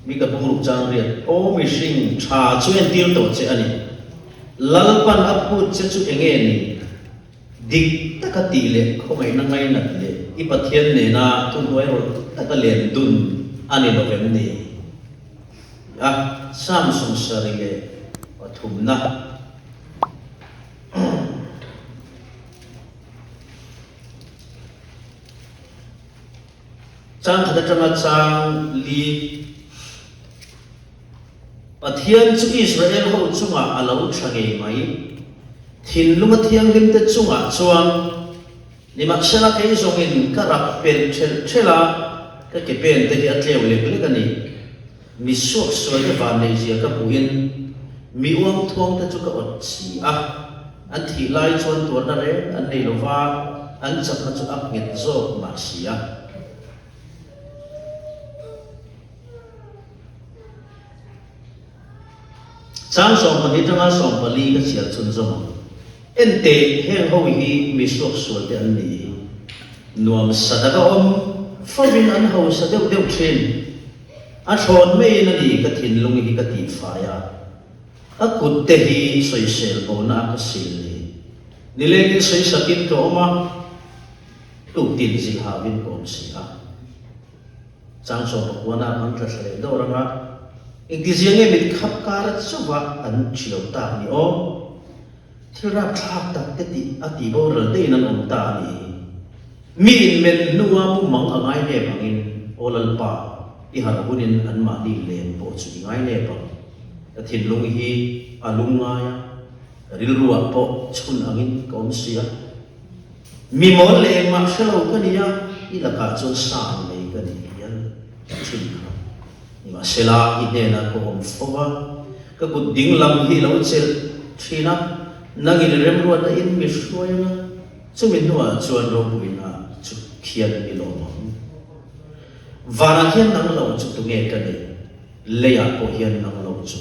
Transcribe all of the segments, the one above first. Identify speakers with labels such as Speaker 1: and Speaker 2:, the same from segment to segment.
Speaker 1: Mika bungruk chang riat, Aw mihring, tha chu entir tawh che a ni. Lalpan a phut che chu enge ni? Dik taka tih leh khawngaihna ngainat leh i Pathian nena thuhnuai rawlh taka len dun a ni lo vem ni? A, Samsung sarih leh pathumna. Chang khat atanga chang li. Pathian chu Israel ho chungah a lo tha ngei mai. Thinlunga thianghlimte chungah chuan nimahsela kei zawngin ka rak pelh thelh thelh a, ka ke pen te hi a tleu lek lek a ni. Mi suaksualte vanneihzia ka hmuhin mi uangthuangte chu ka awt si a, an thih lai chuan tuarna reng an nei lo va, an chakna chu a nghet zawk mah si a. Chang 12 atanga 14 ka chhiar chhunzawm ang. En teh, heng ho hi mi suaksual te an ni. Nuam sa taka awm fovin an hausa deuh deuh thin. A thlawn maiin a ni ka thinlung hi ka tihfai a, ka kut te hi sawisel bona a ka sil ni. Nilengin sawisakin ka awm a, tuktin zilhauin ka awm si a. Chang 19 ah kan tla thla leh dawr anga engtizia nge mit khap kar chauha an ṭhiau tak ni aw? Thil rapthlak tak te tih a tih boral deihin an awm ta a ni. Mi inmen hnua mumang a ngai nep angin aw Lalpa, i harh hunin anmahni lem pawh chu i ngai nep ang. Ka thinlung hi a lungngai a, ka rilruah pawh chhun angin ka awm si a. Mi mawl leh engmah hre lo ka ni a, i lakah chuan sang nei ka ni hial thin kha. Nimahsela, i hnenah ka awm fo va, ka kut ding lam hi i lo chelh thin a, nangin remruatna in mi hruai ang a, chumi hnuah chuan ropuina chu khian i lawm ang. Vanah hian nang lo chu tunge ka neih? Leiah pawh hian nang lo chu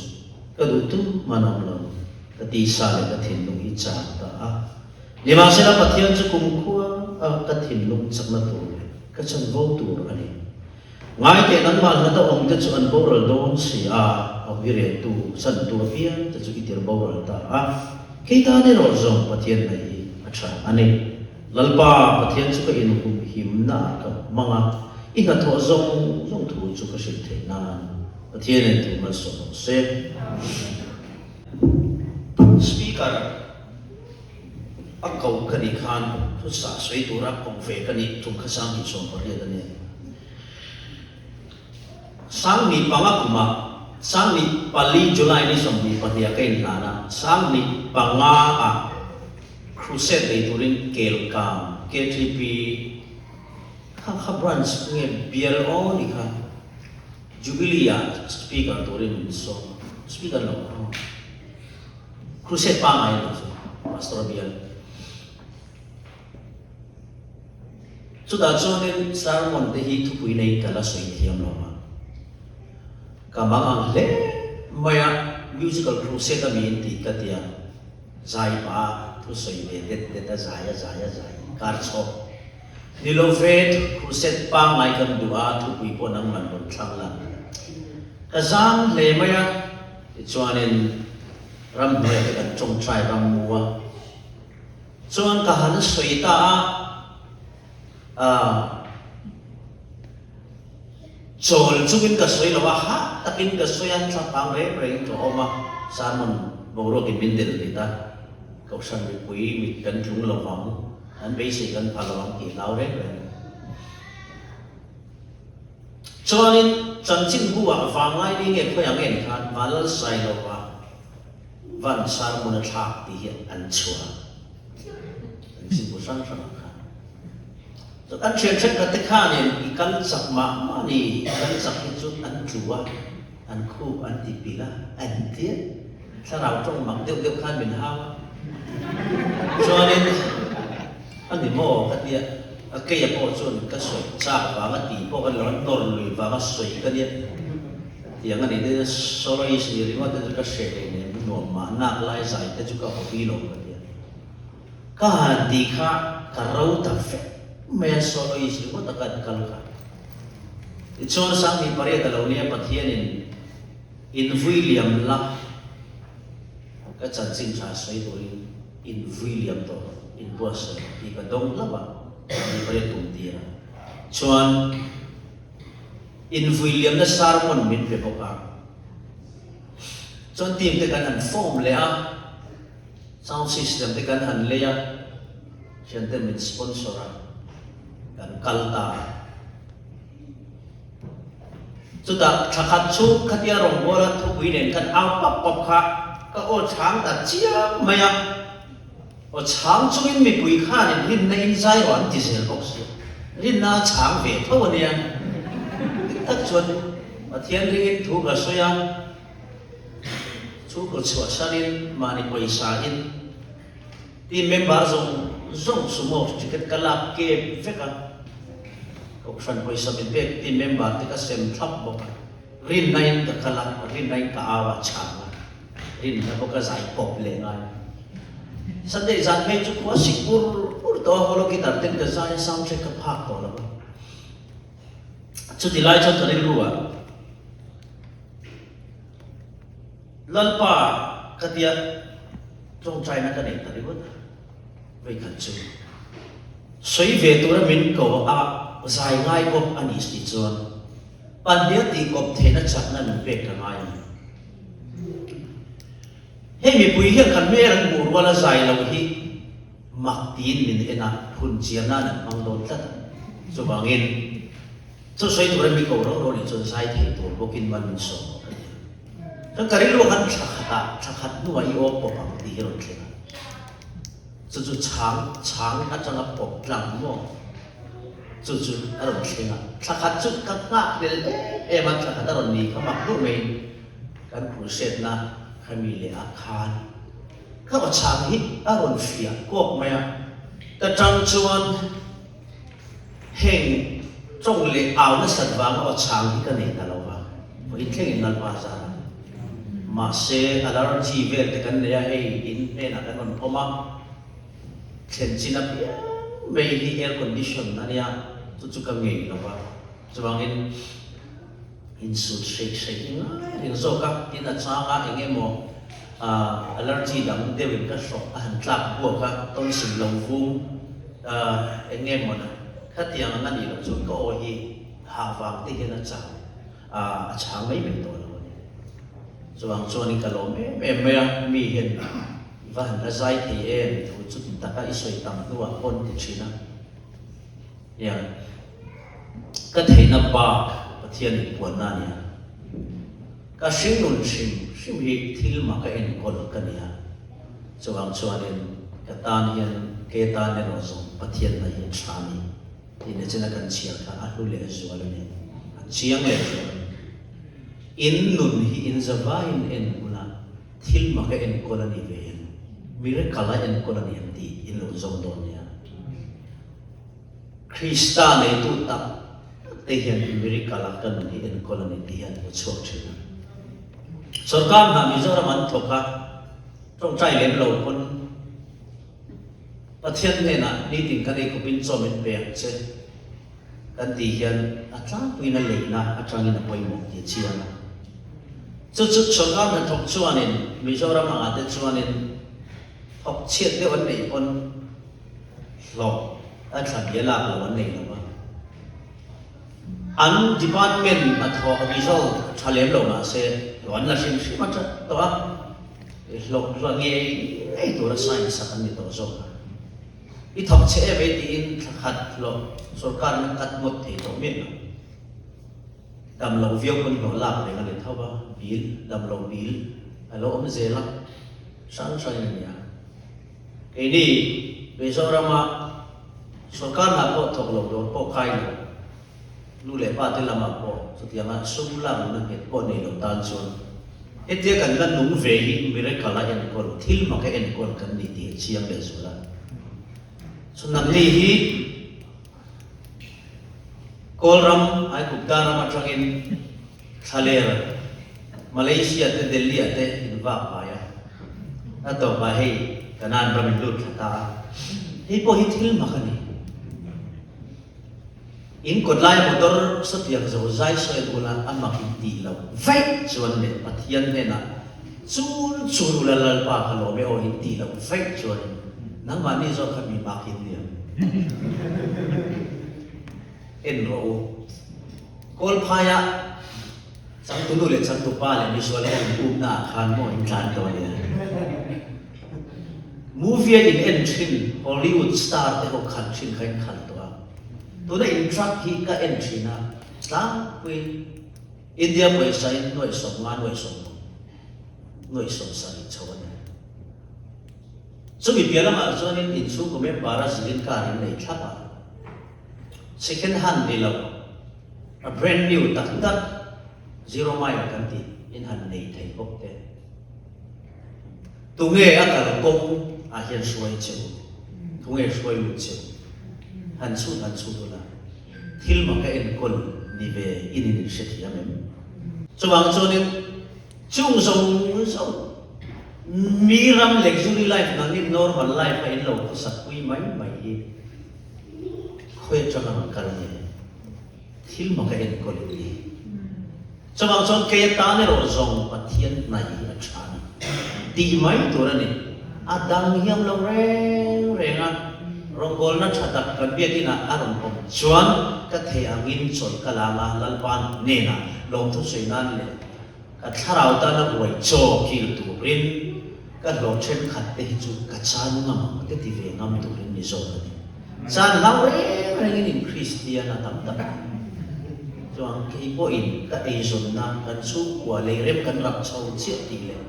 Speaker 1: ka duh tumah nang lo, ka tisa leh ka thinlung hi chang ta a. Nimahsela Pathian chu kumkhua a ka thinlung chakna tur leh ka chanvo tur a ni. Ngaiteh nangmah hlata awmte chu an boral dawn si a, a uiretu chantu apiang te chu i tir boral ta a, kei tan erawh zawng Pathian hnaih hi a tha a ni. Lalpa, Pathian chu ka inhumhimna ah ka hmang a, i hnathawh zawng zawng thu chu ka hrilh theih nan Pathianin thu malsawm rawh se. Speaker. A ko ka nih khan thusa sawi tura ko ve ka nih tum kha 2018 a ni. 2005 kumah 24 July ni 22 ah ka inhlan a, 2005 ah Crusade nei turin Kelkang KTP kha kha branch nge bial aw ni kha Jubilee ah speaker turin min sawm a, speaker lo aw. Crusade pangai a nih chu Pastor bial. Chutah chuanin sermon te hi thupui nei ka la sawi thiam lo a. Ka mang ang hle mai a, musical crusade a mi in tih ka tia, zai pah a thusawi ve det det a zai a zai a zai kar chhawk. Ni lo ve crusade pangai kan duh a, thupui pawh nangman rawn thlang la. Ka zam hle mai a. Tichuanin ramhnuaiah te kan tawngtai ram mu a, chuan ka han sawi ta a, aah chawl chungin ka sawi lo a, hah takin ka sawi a, thlapang reng rengin ka awm a, sermon boruakin min delh rit a, Kohhran mipui mit kan tlung lo vang, an beisei kan pha lo ang tih hlau reng reng. Chuanin chanchin bu ah vanglai ni nge khawi ang en khan Vanlalsailova van sermon a thlak tih hi an chhuah a, chanchin bu hrang hrang ah khan. Chuan an thian thenkhat te khanin i kal chak mah mah ni, i kal chak hi chu an tlu a, an khup an ti pilh a, an ti a, thlarau tawng mak deuh deuh khan min hau a. Chuanin a ni maw ka tia, a keia pawh chuan ka sawi chak vanga tih pawh ka ni lo, a nawr lui vanga sawi ka nia. Tiang a nih te soloist nih ringawt te chu ka hreh leh nen nuam mah nak lai zai te chu ka hawpi lo ka tia. Ka han tih kha ka ro ta vek mai a soloist ringawt a kan kal kha. Tichuan 1800 a lo nia Pathianin invui liam la ka chanchin tha sawi turin invui liam tawh rawh, inbuatsaih rawh tih ka dawng hlauh a, 28 kum tir a. Chuan invui liamna sermon min pe bawk a. Chuan team te kan han form leh a, sound system te kan han lei a, thianten min sponsor a, kan kal ta a. Chutah thla khat chu khatia rawngbawla thupui nen khan au pap pap kha ka aw chhang ta chiang mai a, aw chhang chungin mipui khanin rinna in zai rawh an ti zel bawk si a, rinna a chhang ve tho a nia. Dik tak chuan Pathian ringin thu ka sawi a, chhungkaw chhuahsanin mahni pawisa in Team member zawng zawng sumo ticket ka lak kep vek a, kohhran pawisa min pek team member te ka sem thlap bawk a, rinna in ka kal a, rinna in ka au a chhang a, rinna bawk a zai pawp leh ngai. Sunday zan phei chu khua sik ur ur tawh a, holo guitar ten ka zai a, sound check ka phak tawh lo a. Chuti lai chuan ka rilru ah. Lalpa ka tia tawngtaina ka nei ta ringawt a, vawikhat chu sawi ve tura min ko a zai ngai kawp a nih si chuan Panhnia tih kawp theihna chakna min pek ka ngai a ni. Hei mipui hian kan hmel an hmuh ruala zai lo hi mak tiin min en a, phun chian nan an hmang dawn tlat a, chuvangin Chu sawi tura mi ko ro ro nih chuan zai thei tur bawkin man min sawm bawk a ni a. Chuan ka rilru khan thla khatah, thla khat hnuah i awm pawp ang tih hi rawn thleng a. Chu chu chhang, chhang atanga pawp tlang maw? Chu chu a rawn thleng a. Thla khat chu ka nghak hlel em em a, thla khat a rawn ni kha mak duh maiin kan crusade-na khami leh ah khan ka aw chhang hi a rawn fiah kawk mai a. Ta tang chuan. Heng tawng leh au nasat vanga aw chhang hi ka nei ta lo va, vawiin thlengin Lalpa zar a. Mahse, allergy vel te kan nei a, hei in hnenah kan rawn awm a, thlen chin apiang mai hi air condition a nia, chu chu ka ngei lo va, chuvangin insut hreih hreih hi ngai reng zawk a, tin a changa eng emaw allergy dang deuhin ka hrawk a han tlak buak a, tonsil lo vung eng nge maw na khatiang ang a nih loh chuan ka aw hi hah vang te hian a chang a chhang mai mai tawh lo a ni. Chuvang chuanin ka lawm em em mai a, mi hian i va han la zai thei em thu chuti taka i sawi tam hnuah pawn ti thin a. Nia, ka theihna bak Pathian inpuanna a nia. Ka hringnun hrim hrim hi thil maka enkawl ka nia. Chuvang chuanin ka tan hian ke tan erawh zawng Pathian hna hi a tha a ni tih nachina kan chhiar kha a hlu leh zual a ni, a chiang leh zual a ni. In nun hi in zavaiin en ula thil maka enkawl a ni ve em? Miracle a enkawl a ni em tih in lo zawng dawn nia. Krista neitu tak tak te hian miracle a ka nun hi enkawl a ni tih hi an hmu chhuak thin a. Sorkar hna Mizoram an thawk a, tawngtai lem lo pawn Pathian hnenah nitin kan ei khawpin chaw min pe ang che kan tih hian a tlangpuiin a leina atangin a pawimawh tih a chiang a. Chu chu sorkar hnathawk chuanin Mizoram angah te chuanin thawk chhiat deuh an neih pawn Hlawh a thla bia lak lo an nei lo a. An department hnathawh result tha lem lo mah se hlawh an la hrim hrim a tlat tawh a, hlawh hla ngei ngei tura sign sak an ni tawh zawk a. I thawk che em ei tiin thla khat hlawh sorkarin a cut ngawt thei tawh miah lo. Dam lo viau pawn hlawh lak reng a ni tho a, bill, dam lo bill a lo awm zel a, hrang hrangin a ni a. Keini Mizorama sorkar hna pawh thawk lo dawr pawh kai lo, nu leh pa te lamah pawh chutianga sum lakna nghet pawh nei lo tan chuan hetia kan la nung ve hi miracle a enkawl, thil mak a enkawl kan ni tih a chiang leh zual a. Chu nangni hi Kawlram, Aigupta ram atangin Thlaler, Malaysia te Delhi ah te in vak vai a, a tawpah hei Canaan ram in lut thla ta a, hei pawh hi thil mak a ni. In kawt laia motor sawtiang zo zai sawi ula a mak in tih loh vaih chuan leh Pathian hnenah chul chul ula Lalpa ka lawm e aw in tih loh vaih chuan nangmahni zawk kha mi mak in ni ang. En rawh u. Kawlphaia changtunu leh changtupa leh misual ho in upna ah khan maw in tlan tawh ania. Movie a in en thin Hollywood star te ho khalh thin kha in khalh tawh a. Tuna in truck hi ka en thin a, tlangpuiin India pawisa in nuaih 50, nuaih 60, nuaih 70 chho a ni. Chumi piah lamah chuanin inchhungkaw member a zilin car in nei thlap a, second hand ni lo, a brand new tak tak zero mile kan tih in han nei thei bawk te. Tunge a kalkawng ah hian hruai che u? Tunge hruai lut che u? Han chhut han chhut ula, thil mak a enkawl ni ve in in hrethiam em? Chuvang chuanin chung zawng zawng mi ram luxury life nangin normal life a in lo khawsak pui mai mai hi khawi atanga rawn kal nge? Thil mak a enkawl in ni. Chuvang chuan kei atan erawh zawng Pathian hnai hi a tha a ni tih mai tur a ni. A dang hiam lo reng reng a, rawngbawlna tha tak kan biakinah a rawn awm chuan ka thei angin chawlh ka lang a, Lalpa hnenah lawmthu sawi nan leh ka thlarau tana ruai chaw kil turin ka hlawh thenkhat te hi chu ka chan ngam ang te ti ve ngam turin ni zawk a ni. Chan hlau reng rengin in Kristian a tam tak a. Chuan kei pawhin ka eizawnna kan chhungkua lei rem kan rap chho chiah tih leh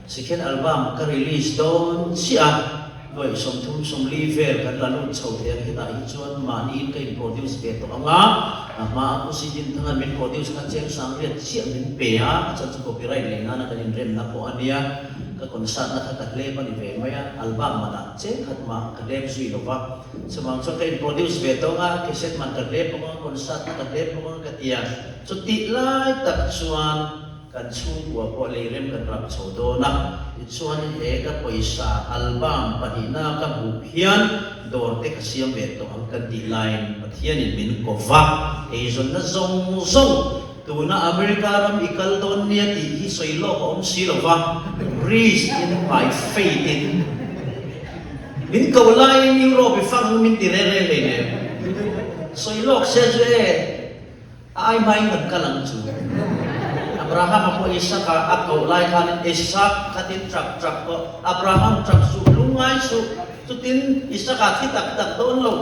Speaker 1: second album ka release dawn chiah a, nuaih 30 40 vel kan la lut chho thei ang hetah hi chuan mahniin ka in produce ve tawh ang a, a hma a Pu Sidin Thangan min produce khan cheng 9000 chiah min pe a, a chhan chu copyright lei nana kan inremna pawh a nia, ka concert na kha ka hlep a ni ve mai a, album manah Cheng khat mah ka hlep zui lo va, chuvang chuan ka in produce ve tawng a, cassette man ka hlep bawk ang, concert na ka hlep bawk ang ka ti a. Chutih lai tak chuan kan chhungkua pawh lei rem kan rap chho dawn a, tichuan he ka pawisa album pahnihna ka hmuh hian dawr te ka siam ve tawh ang kan tih laiin Pathianin min ko va, eizawnna zawng zawng Tuna America ram i kal dawn nia tih hi sawi lawk a awm si lo va, risk in by faith in min ko laiin Europe i fang min ti reng reng hleinem. Sawi lawk se chu e, a ai hmain kan kal ang chu. Abraham a pawh Isaka a koh lai khanin Isak khatin tap tap pawh Abraham tap suh lungngai suh chutin Isaka thi tak tak dawn lo.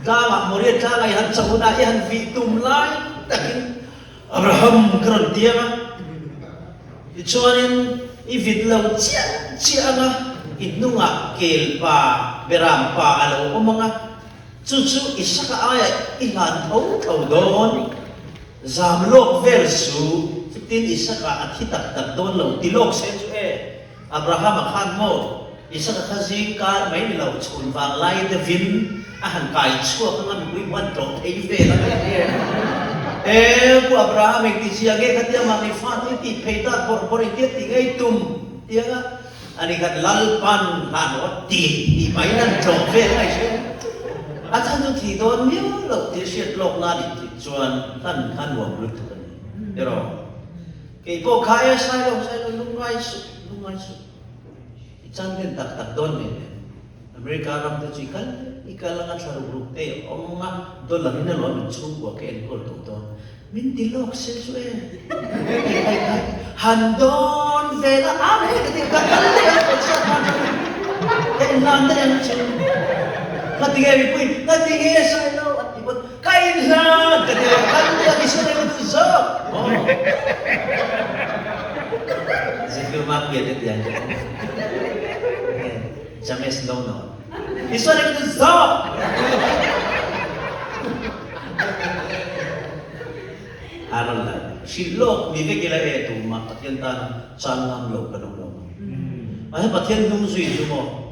Speaker 1: Tlangah Moriah tlangah i han chauh hunah i han vih tum lai takin Abraham ka rawn tiang a, tichuanin i vit lo chiah chiah ang a, i hnungah kel pa, beram pa a lo awm ang a, chu chu i saka aiah i hlan tho tho dawn, zam lawk vel su, chutin i saka a thi tak tak dawn lo ti lawk se chu e. Abrahama khan maw Isaka kha zing kar mai ni lo chhun vang lai deuhin a han kai chhuak anga mipui hmuh an tlawh thei vel a nge nge. E Pu Abraham engti zia nge khatia mahni fa te tih phei tak bawrh bawrh engtia tih ngei tum tianga ani khat Lalpan hlan rawh ti tih pahin an tlawh vel a ngaihse. A chhan chu thih dawn miau loh tih hriat lawk nan intih chuan hlan kha nuam lutuk a ni. Erawh. Kei pawh kha e Sailo, Sailo lungngai suh, lungngai suh. I champion tak tak dawn mai nen. America ram te chu i kal i kal anga thla ruk ruk te i awm anga dollar in alawm in chhungkua ka enkawl tawh dawn. Min ti lawk se chu e. Kei khai khai han dawn vel a am he ka ti ka kal daih a concert nan chuan ka inhlan daih ang chu. Ngatinge mipui, ngatinge Sailo an ti pawn Ka inhlan ka ti lo, kan nia i sawi lo duh zawk maw? Zikir Mapia te tiang ka awm. James no no. I sawi lo duh zawk! Harold lai. Hrilh lawk mi vek ila e tumah Pathian tana chan ngam lo kan awm lo. Mahse Pathian hnung zui chu maw?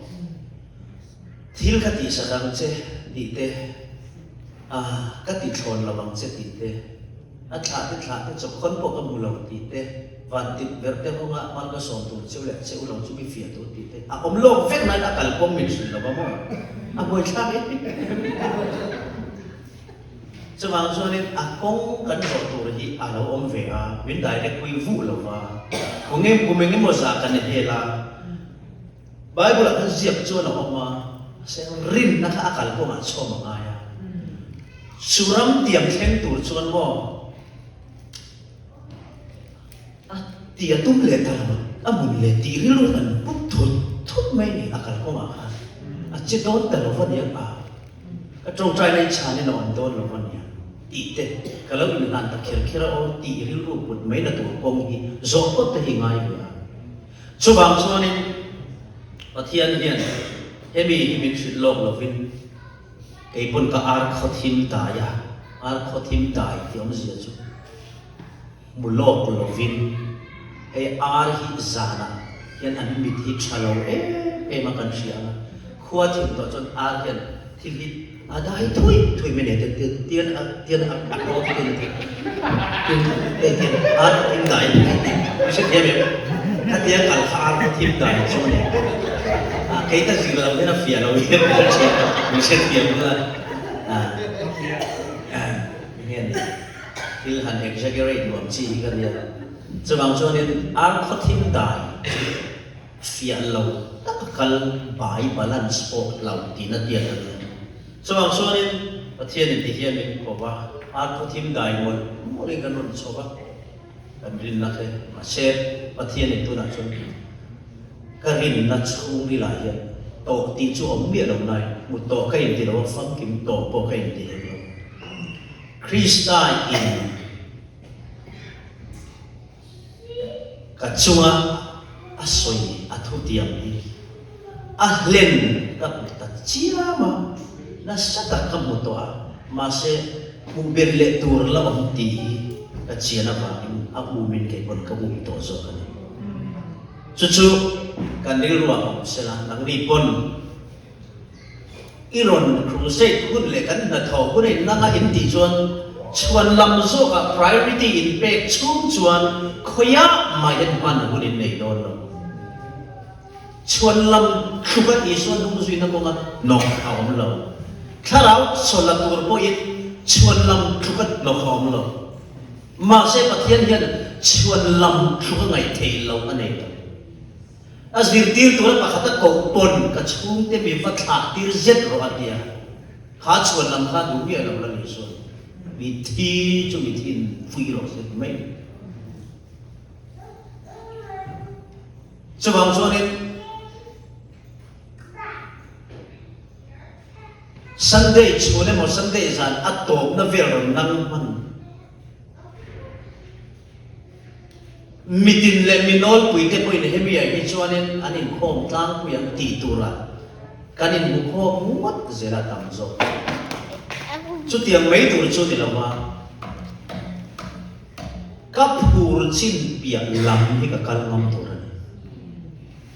Speaker 1: Thil ka tihsak ang che tih te, a ka ti thlawn lo ang che tih te, a thlah te thlah te chawkhawn pawh ka hmu lo tih te, van tip ber te hawnga mal ka sawm tur cheu leh cheu lo chu mi fiah tur tih te, a awm lawk vek nain a kalpawm min hrilh lo va maw? A buaithlak em? Chuvang chuanin a kawng kan zawh tur hi a lo awm ve a, min direct pui vuh lo va, khawnge kum eng emaw zah kan hel a, Bible ah khan ziak chuan a awm a, mahse rinna kha a kalkawngah chhawm a ngai a. Chu ram tiam thleng tur chuan maw a ti a tum leh ta lo a, a mun leh tih rilru kan put thut thut mai ni a kalkawngah khan a che dawn ta lo va nia pa. Ka tawngtai nei chhanin a awm dawn lo a nia tih te ka lo inhlan ta kher kher a aw tih rilru put mai na tur kawng hi zawh phawt te hi ngai ve a. Chuvang chuanin Pathian hian hemi hi min hrilh lawk lovin kei pawn ka ar khaw thim dai a, ar khaw thim dai tih awmzia chu Hmu lawk lovin hei ar hi zanah hian an mit hi tha lo em em a kan hria ang a, khua thim tawh chuan ar hian thil hi a dai thui thui mai nei te tian a tian a a tawp tian a ti tin hei tian ar khaw thim dai mi hrethiam em khatia kal kha ar khaw thim dai chu a ni a kei ka zir lo hian a fiah lo hian ka hrethiam mi hrethiam la a nge ni. Thil han exaggerate nuam chi hi ka nia. Chuvang chuanin ar khaw thim dai chu fiah lo tak a kal bai balance pawh lo tihna tiat a nia. Chuvang chuanin Pathianin ti hian min ko va, ar khaw thim dai mawlh mawlhin kan rawn chho va, kan rinna khe mahse Pathianin tunah chuan ka rinna chhungrilah hian tawh tih chu awm miah lo nain hmu tawh ka inti lo a, famkim tawh pawh ka inti hek lo. Krista in ka chunga a sawi a thutiam hi a hlen ka hmu ta chiam a, nasa tak ka hmu tawh a, mahse hmuh ber leh tur la awm tih hi ka chian avangin a umin kei pawn ka um tawh zawk a ni. Chu chu kan rilruah awm sela, nangni pawn. I rawn crusade hun leh kan hnathawh hun a innang a intih chuan chhuan lam zawkah priority in pek chhung chuan khawiah mah hian hman hun in nei dawn lo. Chhuan lam tluka Isua hnung zuina kawnga hnawk a awm lo. Thlarau chawla tur pawhin chhuan lam tluka hnawk a awm lo. Mahse Pathian hian chhuan lam tluka ngaih theih loh a nei lo. A zirtir tura pakhat a koh pawn ka chhungte mi va thlah tir zet rawh a tia. Kha chhuan lam kha duh miah lo la ni chuan mi thi chu mi thin fuih rawh se ti mai ni. Chuvang chuanin Sunday chhun emaw Sunday zan a tawpna vel rawn nang hman. Mitin leh mi nawlpuite pawhin hemiah hi chuanin an inkhawm tlangpui ang tih turah kan inhmu khawm ngawt zel a tam zawk. Chutiang mai tur chu ni lova, ka phur chin piah lam hi ka kal ngam tur a ni.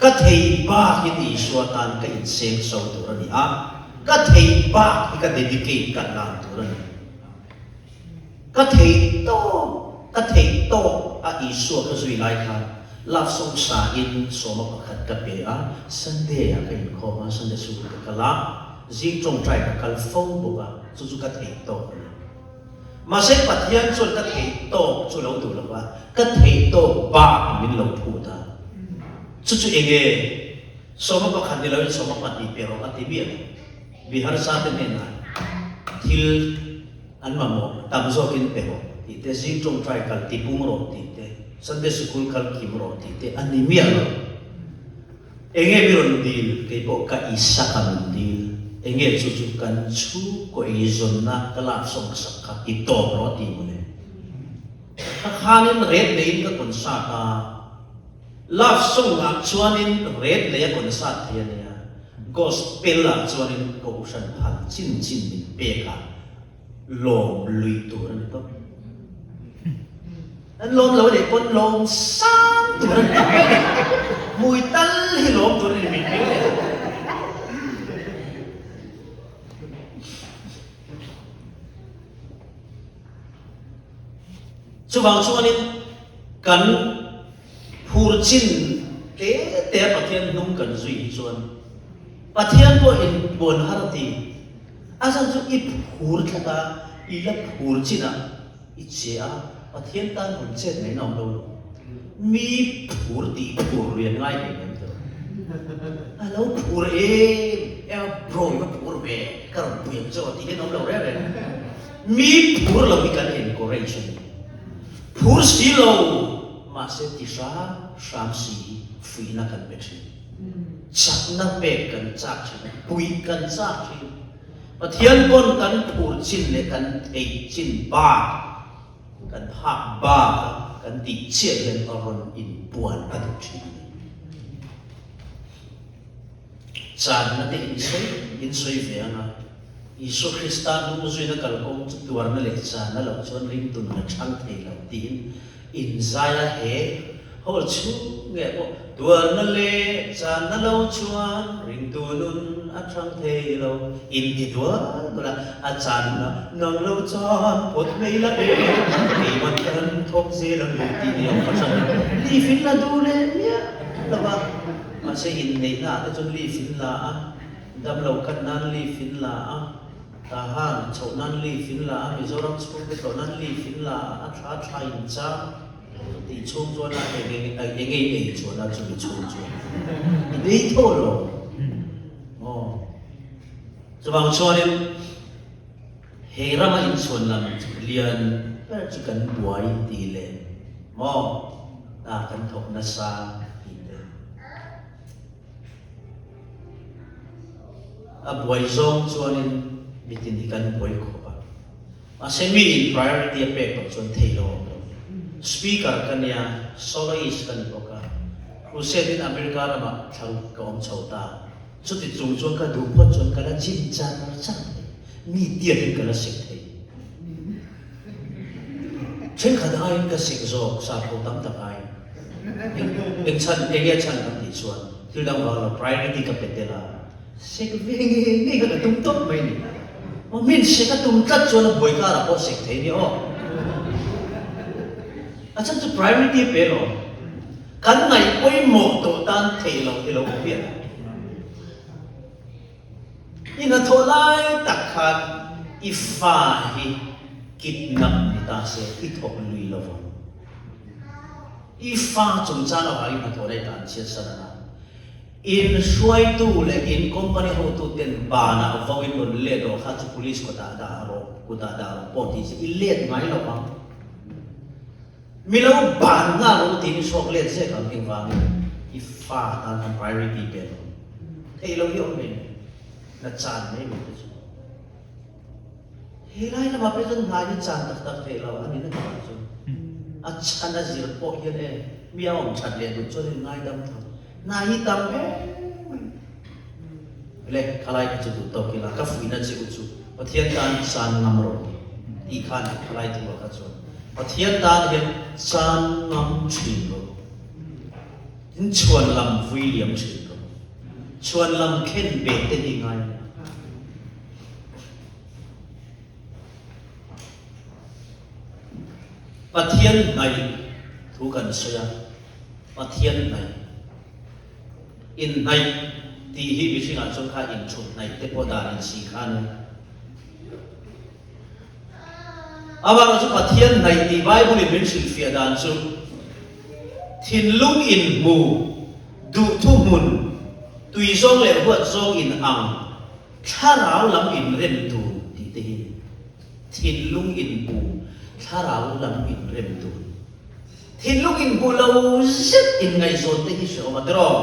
Speaker 1: Ka theih bak hi Isua tan ka inseng so tur a ni a, ka theih bak hi ka dedicate ka hlan tur a ni. Ka theih tawk, ka theih tawk a Isua ka zui lai khan love song sa in sawma pakhat ka pe a, Sunday ah ka inkhawm a, Sunday school ka kal a, zing tawngtai ka kal fo bawk a, chu chu ka theih tawk a ni. Mahse Pathian chuan ka theih tawk chu lo duh lo va, ka theih tawk bak min lo phut a, chu chu enge sawma pakhat ni loin sawma pahnih pe rawh a ti miah lo. Mi harsa te hnenah thil an mamawh tam zawkin pe rawh tih te, zing tawngtai kal ti pung rawh tih te, Sunday sikul kal kim rawh tih te a ni miah lo. Enge mi rawn dil, kei pawh ka Isaka min dil, enge chu chu kan chhungkaw eizawnna ka lak sawm sak kha ti tawp rawh ti mawle. Ka khanin ret neiin ka concert a. Love song ah chuanin red lei a concert thei a nia, gospel ah chuanin kohhran phal chin chin min pek a, lawm lui tur a ni tawp. An lawm lo leh pawn lawm sang tur a ni tawp mai a ni. Hmui tal hi lawm tur a ni min hming leh. Chuvang chuanin kan phur chin te te a Pathian hnung kan zui hi chuan Pathian pawhin buan har a ti. A zan chu i phur tlat a, I la phur chinah i che a, Pathian tan rawn chet mai na awm lo lo. Mi phur tih phur lui an ngai hle mai tawh. A lo phur em em a, bro i va phur ve, ka rawn pui ang che aw tih hian awm lo reng reng. Mi phur lo hi kan encourage a ni. Phur si lo, mahse ti hram hram si hi fuihna kan pe thin. Chakna pek kan chak thin, puih kan chak thin. Pathian pawn kan phur chin leh kan theih chin bak, kan phak bak a kan tih chiah hian a rawn inpuan a duh thin a ni. Channa te insawi insawi ve ang a, Isua Krista hnungzuina kalkawng chu tuarna leh channa loh chuan ringtun a chhang thei lo tiin inzai a he hall chhung nge pawh tuarna leh channa lo chuan ringtu nun a chhang thei lo inti dual dual a, a channa nang lo chan phawt mai la e, keimah kan thawk zel ang tih ni awm fahran leave in la duh leh miah lo va. Mahse inneihna ah te chuan leave in la a, damlo khat nan leave in la a, Tahan chhoh nan leave in la a, Mizoram chhung te tlawh nan leave in la a, a thla thla in chang tih chhung chuan a eng eng eng ei ei chuan a chumi chhung chuan i nei tho lo aw. Chuvang chuanin hei rama inchhuan lam lian ber chu kan buai tih leh maw ta kan thawk nasa tih te. A buai zawng chuanin mitin hi kan buai khawp a, mahse mi in priority a pek loh chuan thei lo awm lo. Speaker ka nia, soloist ka ni bawk a, crusade in America ramah thlaruk ka awm chho ta. Chuti chung chuan ka duh phawt chuan ka la gym char char thei, mi tiatin ka la sik thei. Thenkhat aiin ka sik zawk, sapho tam tak aiin. Eng chhan, eng nge chhan kan tih chuan thil dang vang lo priority ka pe tel a, sek ve ngei ngei kha ka tum tawp mai ni. Aw min sek a tum tlat chuan a buai karah pawh sek thei nia aw. A chhan chu priority a pe lo. Kan ngaih pawimawh tawh tan theih loh hi lo awm hian a. I hnathawh lai tak khan i fa hi kidnap ni ta se i thawk lui lo vang. I fa chungchang avangin hnathawh lai tan chhiat san a na. In hruaitu leh in company hotu ten banah vo in rawn let rawh kha chu police kutah dah rawh kutah dah rawh pawh tih se i let ngai lo vang. Mi lo ban nghal rawh u tiin i hrawk let zek ang engvangin i fa tan khan priority pe lo. Theih lo hi awm ve mai. Na chan mai mai te chu. He lai lamah pawh chuan hna hi chan tak tak theih lo a ni na takah chuan a chhan a zir pawh hian e mi a awm that leh duh chuan in ngaidam tho. Hna hi tam em mai. Le khalai kha chu duh tawk ila ka fuihna che u chu Pathian tan chan ngam rawh tih tih khan khalai thu ah kha chuan Pathian tan hian chan ngam thin rawh. Tin chhuan lam vui liam thin rawh. Chhuan lam khen beh te hi ngai lo. Pathian hnaih thu kan sawi a, Pathian hnaih. Inhnaih tih hi mihringah chuan kha inchhut hnaih te pawh dan insi kha a ni. Amaherawhchu Pathian hnaih tih Bible in min hrilhfiah dan chu thinlung inhmu, duhthuhmun, tuizawng leh huatzawng in ang, Thlarau lam inrem dun tih te hi thinlung inhmu, thlarau lam inrem dun. Thinlung inhmu lo zet inngaihzawn te hi hrehawm a tiraw?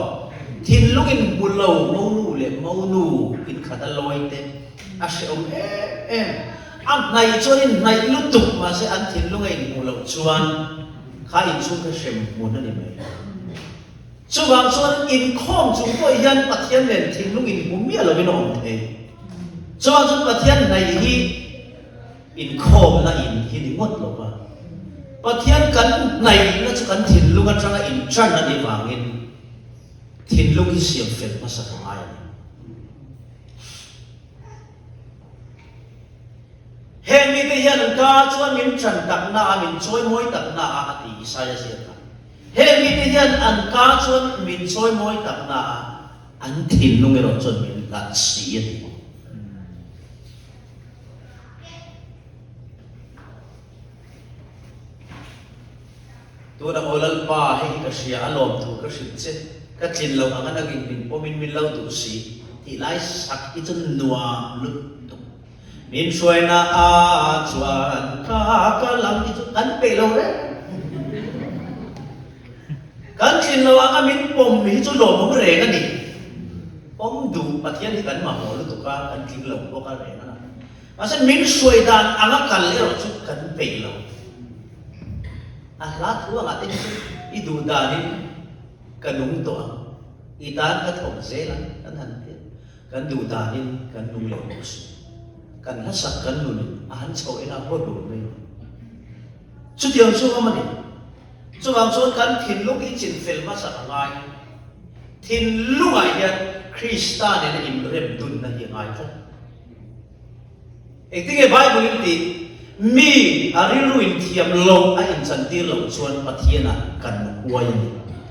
Speaker 1: Thinlung inhmu lo monu leh monu inkhat a lawi te a hrehawm em em. A hnaih chuan inhnaih lutuk mahse an thinlung a inhmuh loh chuan kha inchhung kha hrem hmun a ni mai. Chuvang chuan inkhawm chung pawh hian Pathian nen thinlung inhmu miah lovin a awm thei. Chuvang chuan Pathian hnaih hi inkhawmna in hi ni ngawt lo va, Pathian kan hnaihna chu kan thinlung atanga inṭan a nih vangin thinlung hi siam fel hmasa ka ngai a ni. Heng mite hian an ka chuan min ṭan takna a, min chawimawi takna a, a ti Isaia ziak a. Heng mite hian an ka chuan min chawimawi takna a, an thinlung erawh chuan min hlat si a ti. Tunah aw Lalpa, hei hi ka hria, a lawm thu ka hrilh che, ka tlin loh anga nangin min pawmin min lo duh si tih lai sak hi chu nuam lutuk. Min hruaina a chuan ka kal ang tih chu kan peih lo reng. Kan tlin loh anga min pawm hi chu lawmawm reng a ni. Pawm duh Pathian hi kan mamawh lutuk a, kan tling lo bawk a reng a na. Mahse min hruai dan anga kal erawh chu kan peih lo. A hla thu angah te hi chu i duh danin ka nung tawh ang, i tan ka thawk zel ang kan han ti a. Kan duh danin kan nung leh bawk si. Kan hlasak kan nun a han chho eng a haw hlur mai lo. Chutiang chu awm a ni. Chuvang chuan kan thinlung hi chinfel hmasak a ngai. Thinlungah hian Krista nena inrem dunna hi a ngai tlat. Engtinge Bible in tih? Mi a rilru inthiam lo a inchantir loh chuan Pathianah kan huai a ni tih.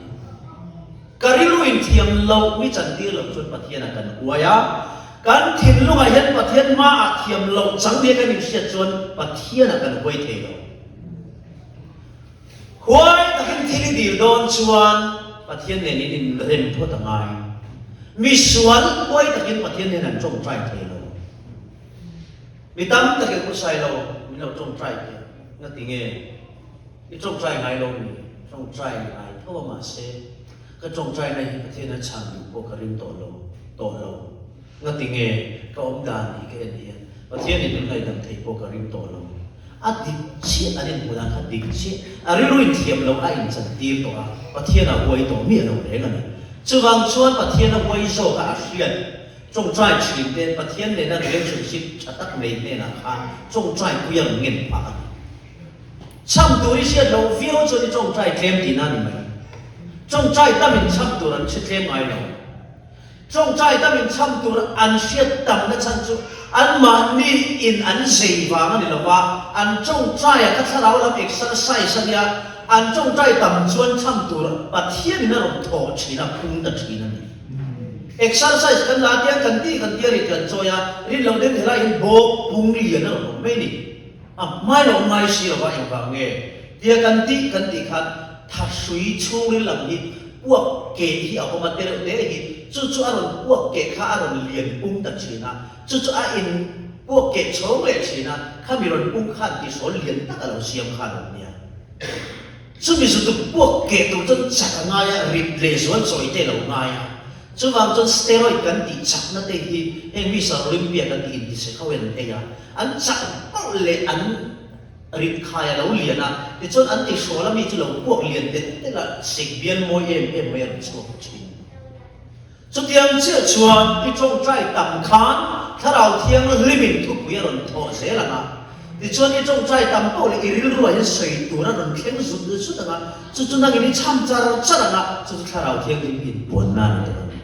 Speaker 1: Ka rilru inthiam lo mi chantir loh chuan Pathianah kan huai a, kan thinlungah hian Pathian hmaah thiam loh chang nia kan inhriat chuan Pathianah kan huai thei lo. Huai takin thil i dil dawn chuan Pathian nen in inrem phawt a ngai. Misual huai takin Pathian nen an tawngtai thei lo. Mi tam takin u sai lo min lo tawngtai teh nga ti nge i tawngtai ngai lo mi tawngtai ngai tho a mahse ka tawngtai na hi Pathian a chhan duh pawh ka ring tawh lo tawh lo nga ti nge ka awm dan hi ka en hian Pathian in min ngaihdam thei pawh ka ring tawh lo a dik chiah an inhmu dan kha dik chiah a rilru in thiam lo a inchan tir tawh a Pathian a huai tawh miah lo reng a ni chuvang chuan Pathian a huai zawk a a hriat Tawngtai thin te Pathian nena relationship tha tak nei hnenah khan tawngtai pui a rawn ngen phah a ni. Chham tur i hriat loh viau chuan i tawngtai tlem tihna a ni mai. Tawngtai tamin chham tur an hre tlem ngai lo. Tawngtai tamin chham tur an hriat tamna chhan chu anmahni in an zei vang a ni lo va, an tawngtaia kha thlarau lam exercise a nia, an tawngtai tam chuan chham tur Pathianin a rawn thawh thin a, phung ta thin a ni. Exercise kan la tiang kan tih kan tia rit kan chawi a, rin loh deuh helai hian bawk pung lian a rawn awm mai ni. A hmai lo awm ngai si lova engvang nge tia kan tih kan tih khan thahrui chhungril lam hi puak keh hi a awm a tereuh te hi chu chu a rawn puak keh kha a rawn lian pung ta thin a, chu chu a in puak keh chhawng leh thin a, khami rawn pung khan tihrawl lian tak a lo siam kha a lo nia. Chumi zutuk puak keh tur chuan chak a ngai a, rit leh zual chawi te lo ngai a. Chuvang chuan steroid kan tih chakna te hi heng mi Sir Olympia kan tih intisek ho hian an ei a, an chak pauh leh an rit khai a lo lian a, tichuan an tihrawl a mi chu lo puak lian telh telh a, sik bial mawi em em mai a rawn chhuak thin. Chutiang chiah chuan i tawngtai tam khan Thlarau Thianghlimin thupui a rawn thawh zel ang a, tichuan i tawngtai tam poh leh i rilruah hian sawi tur a rawn thleng zut zut ang a, chu chu nangin i chham char char ang a, chu chu Thlarau Thianghlim inpuanna a ni tawh a ni.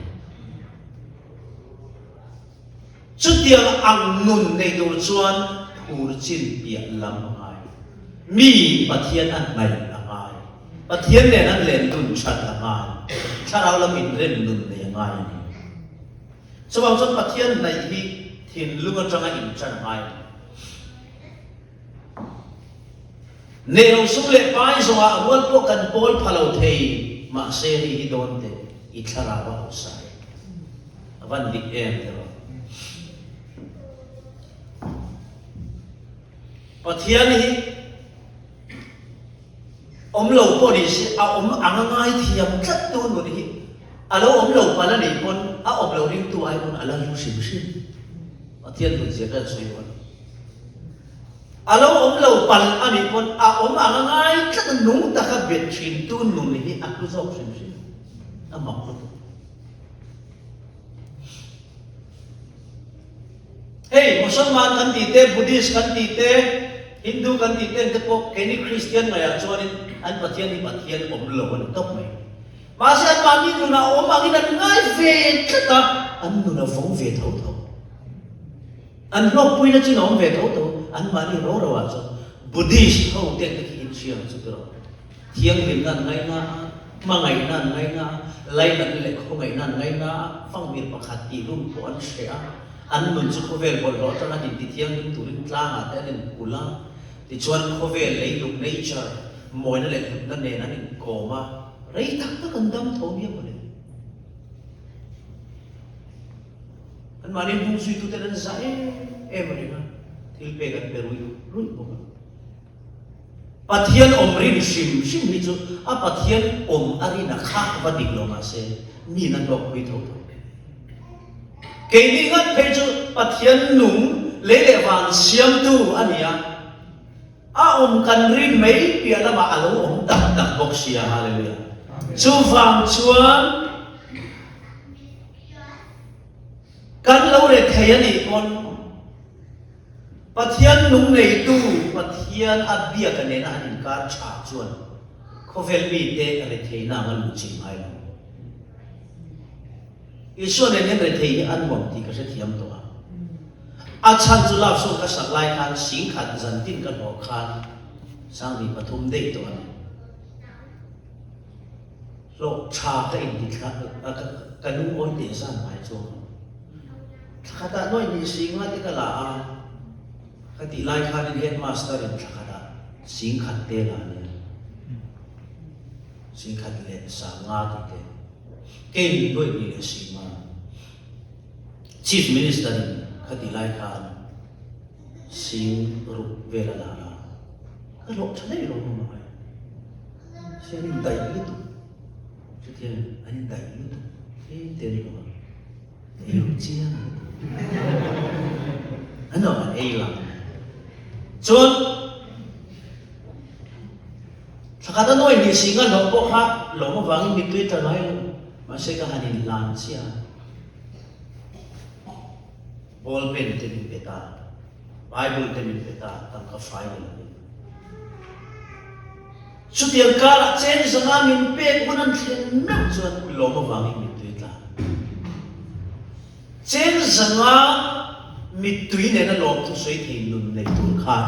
Speaker 1: Chutiang ang nun nei tur chuan phur chin piah lam a ngai. Mi Pathian a hnaih a ngai. Pathian nen an len dun that a ngai. Thlarau lam inrem nun nei a ngai a ni. Chuvang chuan Pathian hnaih hi thinlung atanga intan a ngai a ni. Neilo sum leh pai zawngah rual pawh kan pawl pha lo thei, mahse hei hi dawn teh i thlarau a hausa e. A van dik em teh rawh. Pathian hi awm lo pawh ni se a awm ang a ngai thiam tlat tu nun hi a lo awm lo palh a nih pawn a awm lo ringtu ai pawn a la hlu hrim hrim. Pathian nun zia ka sawi dawn. A lo awm lo palh a nih pawn a awm ang a ngai tlat a, nung taka bet thin tu nun hi a hlu zawk hrim hrim a mak lutuk. Hei Musalman kan tih te, Buddhist kan tih te, Hindu kan tih te te pawh keini Kristian ngaiah chuanin an Pathian hi Pathian awm lo a ni tawp mai. Mahse an mahni nunah awm angin an ngai ve tlat a, an nun a vawng ve tho tho. An hlawkpuina chin a awm ve tho tho, anmahni ro ro ah chuan Buddhist ho te te khi inhria ang chu tiraw. Thianghlimna an ngaina a, hmangaihna an ngaina a, lainatna leh khawngaihna an ngaina a, fanghmir pakhat tih lum pawh an hreh a, an nun chu khawvel bawlhhlawh atanga inti thianghlim turin tlangah te an inkulh a, tichuan khawvel leilung, nature. mawina leh hlutna nen an inkawm a, rei tak tak an dam tho nia mawle. Anmahni hnungzuituten an zah em em a reng a, thil pek an pe ruih ruih bawk a. Pathian awm rin hrim hrim hi chu a Pathian awm a rin a kha va dik lo mahse miin a hlawkpui tho tho. Keini ngat phei chu Pathian nung lei leh van siamtu a ni a, a awm kan rin mai piah lamah a lo awm tak tak bawk sia. Hallelujah. Chuvang chuan kan lo rethei a nih pawn Pathian nung neitu Pathian a biaka nena an inkar tha chuan khawvel mite retheihna anga luh chih ngai lo. Isua nen hian rethei hi a nuam tih ka hrethiam tawh a. A chhan chu love song ka sak lai khan singkhat zantin ka hlawh khan Sanghnih pathum daih tawh a ni. Hlawh tha ka inti thla ka lungawi teh zan ngai chuang lo. Thla khatah nuaih ni singa te ka la a, ka tih lai khanin headmaster in thla khatah singkhat te la a nia. Singkhat leh sanga tih te. Kei nuaih ni leh singa. Chief Minister in ka tih lai khan sing ruk vel a la a, ka hlawh tha daih lo maw mahai. Hei an indaih lutuk, chutiang an indaih lutuk tlem te an hlawh a, ei lo chiang lutuk. An awm an ei lang. Chuan thlakhat a nawi hnih sing a hlawh pawh kha lawm avangin mittui tla ngai lo, mahse ka han inhlan chiah a. Ball pen te min pe ta, Bible te min pe ta, tangka fai ni lovin. Chutiang karah cheng zanga min pek hun an thlen meuh chuan lawm avangin mittui tla. Cheng zanga mittui nena lawm thu sawi thei nun nei tur khan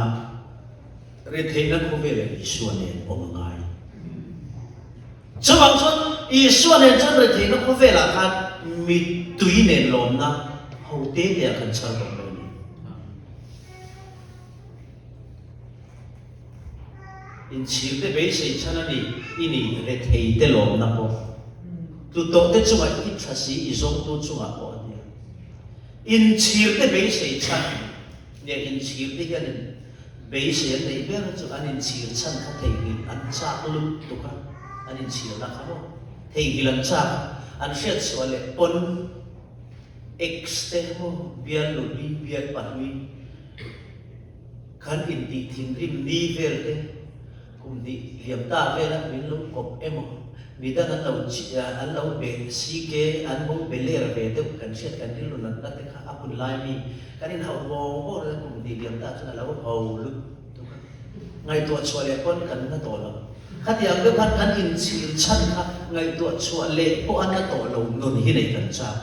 Speaker 1: retheihna khawvelah Isua nen awm a ngai. Chuvang chuan Isua nen chuan retheihna khawvelah khan mittui nen lawmna ho te te ah kan chhar tawh mai a ni. Inchhir te beisei chhan a ni, i ni rethei te lawmna pawh tlu tawh te chungah i tha si, i zawngtu chungah pawh a nia. Inchhir te beisei chhan nia inchhir te hianin beisei an neih ber chu an inchhir chhan kha theihnghilh an chak lutuk a, an inchhirna kha maw theihnghilh an chak a, an hriatchhuah leh pawn ex te maw bial luhlui bial pahlui Kan intih thinrim ni vel te kum hnih liam ta vela min lo kawp emaw, midang an lo an lo be CK an bo be ler ve deuh kan hriat kan rilru natna te kha a hun lai mi kan inhauh vawng vawng reng kum hnih liam ta chuan a lo ho lutuk a, ngaihtuah chhuah leh pawn kan na tawh lo. Khatiang deuh khan kan inchhir chhan kha ngaihtuah chhuah leh pawh a na tawh lo nun hi nei kan chak.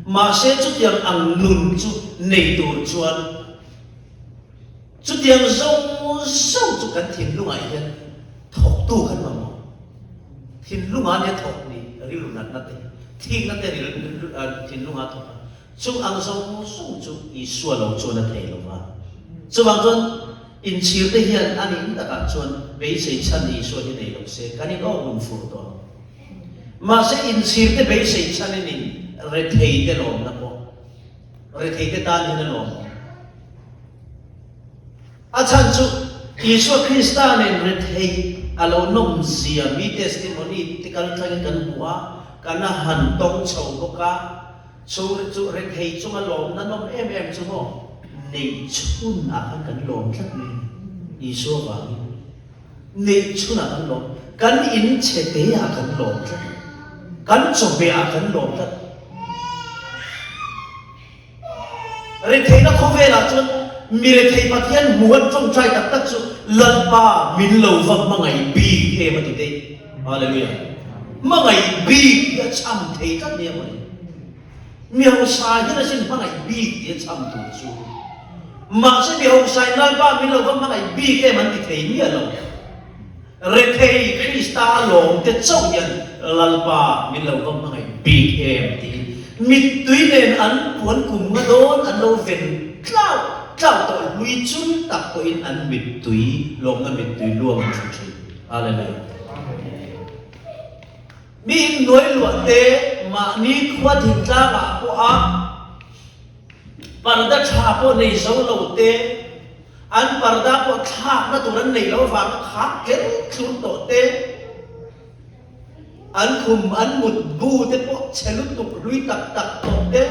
Speaker 1: Mahse chutiang ang nun chu nei tur chuan. Chutiang zawng zawng chu kan thinlungah hian thawktu kan mamawh. Thinlungah nia thawk ni rilru natna te, thikna te thinlungah thawk a. Chung ang zawng zawng chu Isua lo chuan a thei lo va. Chuvang chuan inchhir te hian a nih takah chuan beisei chhan Isua hi nei lo se kan in awk lung fur tawh ang. Mahse inchhir te beisei chhan in rethei te lawmna pawh Rethei te tan hian a lawm awm. A chhan chu Isua Krista nen rethei a lo nawm zia mi testimony te kal thlangin kan hmu a, kan a han tawng chho bawk a, chu chu rethei chunga lawmna nawm em em chu maw neih chhun ah khan kan lawm tlat mai a ni Isua vangin. Neih chhunah kan lawm, kan in chhe te ah kan lawm tlat, kan chawhmeh ah kan lawm tlat. Retheihna khawvelah chuan mi rethei Pathian hmu an tawngtai tak tak chu Lalpa min lo va hmangaih bik em a ti daih. Hallelujah. Hmangaih bik hi a cham thei tlat nia mawle. Mi hausa hian asin hmangaih bik tih a chham tur chu. Mahse mi hausain Lalpa min lo va hmangaih bik em an ti thei miah lo. Rethei Krista a lawm te chauh hian Lalpa min lo va hmangaih bik em tiin mittui nen an puan kum nga dawn an lo ven tlau tlau tawh hlui chun tak pawhin an mittui lawmna mittui luang an hru thin. Hallelujah. Mi in nuai luah te mahni khua thingtlangah pawha parda tha pawh nei zo lo te, an parda pawh thlakna tur an nei lo avanga khak tler thlur tawh te, an khum an mut bu te pawh chhe lutuk hlui tak tak tawh te,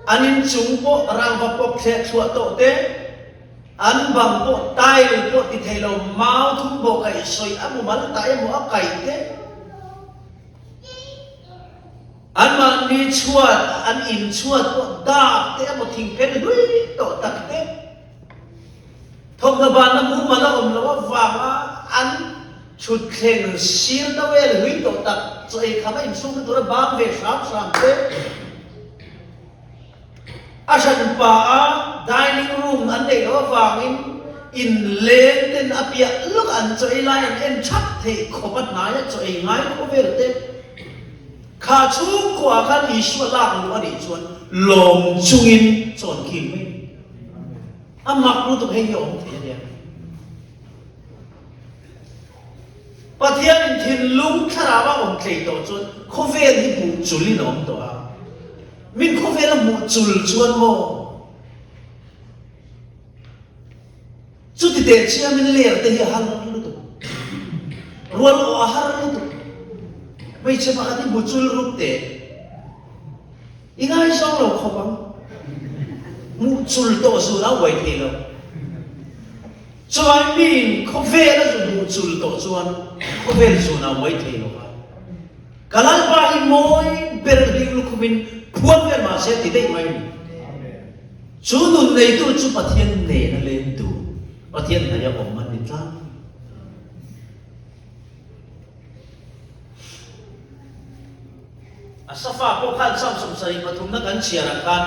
Speaker 1: An inchung pawh rangva pawp thleh thluah tawh te, an bang pawh tile pawh ti thei lo, mau thum bawh kaih sawi a mumal ta emaw a kaih te, anmahni chhuat an in chhuat pawh dap te emaw thingphen hlui tawh tak te, thawmhnaw banna mumal a awm loh avanga an Thutthleng sir tawel hlui tawh tak chaw ei kham a insum na tura bang ve hram hram te, a hranpa a dining room an neih loh avangin in leng ten a piah lawk an chaw ei lai an en thap theih khawp a hnai a chaw ei ngai khawvel te kha chhungkua khan Isua lak luh a nih chuan lawm chungin chawn khim mai a mak lutuk hei hi a awm thei a nia. Pathianin thinlung thlarau a awm tlei tawh chuan khawvel hi hmuh chulin a awm tawh a. Min khawvel a hmuh chul chuan maw? Chuti teh chiamin ler te hi a har lutuk. Rual awh a har lutuk. Hmeichhe pakhat hi hmu chul rup teh. I ngaizawng lo khawp ang. Hmuh chul tawh zun a uai thei lo. Chuvai miin khawvel a zu hmuh chul tawh chuan khawvel zun a uai thei lo va. Ka Lalpa hi mawi ber hling lukhumin phuam vel mah se ti daih mai a ni. Chu nun neitu chu Pathian nena lentu, Pathian hnaih a awm an ni tlang. Asafa pawh khan Psalm 73 na kan chhiarah khan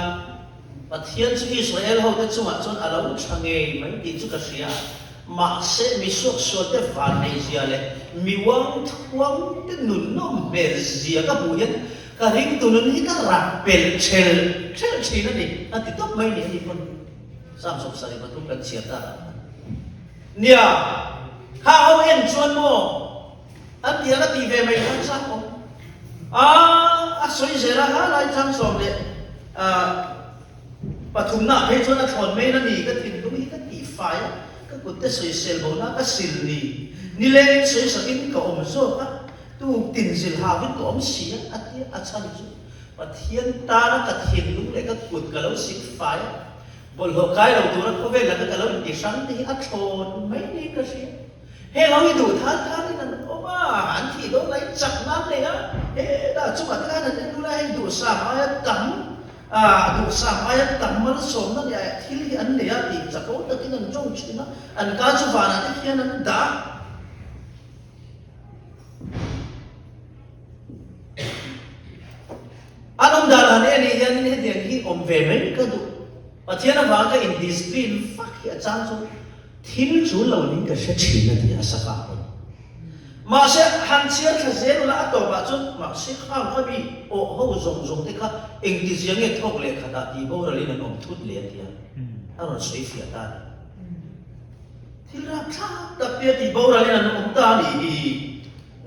Speaker 1: Pathian chu Israel hote chungah chuan a lo tha ngei mai tih chu ka hria a, mahse mi suaksualte vanneihzia leh mi uangthuangte nunnawm hmelzia ka hmuh hian ka ringtu nun hi ka rak pelh ṭhelh ṭhelh ṭhin a ni, a ti tawp mai ni a ni pawn Psalm 73 kan chhiar takah khan. Nia, kha ho en chuan maw an ti ang a tih ve mai khan chak awm. A, a sawi zel a, ha lai chang 13 ah phei chuan a thlawn mai na ni, ka thinlung hi ka tihfai a, ka kut te sawisel bo na ka sil ni, nilengin sawisakin ka awm zawk a, tuk tin zil hauin ka awm si a, a ti a, a chhan chu Pathian tana ka thinlung leh ka kut ka lo sikfai a, Bawlhhlawh kai lo tura khawvel laka ka lo inti hrang te hi a thlawn mai niin ka hria. Heng ho hi duh thar tharin an awm a, an thih dawn lai chak nan nei a, hetah chungah te khan an en lul a, hei duhsam aia tam, ah duhsam aia tam malsawmna leh thil hi an nei a tih chapo takin an tawng thin a, an ka chu vanah te khian an dah. An awm dan han en hian hetiang hi awm ve mai ka duh. Pathian avanga ka in discipline fak hi a chang chu thil chu lo ning ka hre thin a ti a Safa pawn. Mahse han chhiar thla zel ula a tawpah chuan mahse khang kha mi awh ho zawng zawng te kha engti zia nge thawk leh khatah tih boralin an awm thut leh a ti a, a rawn sawi fiah ta a ni. Thil rapthlak tak te a tih boralin an awm ta a nih hi.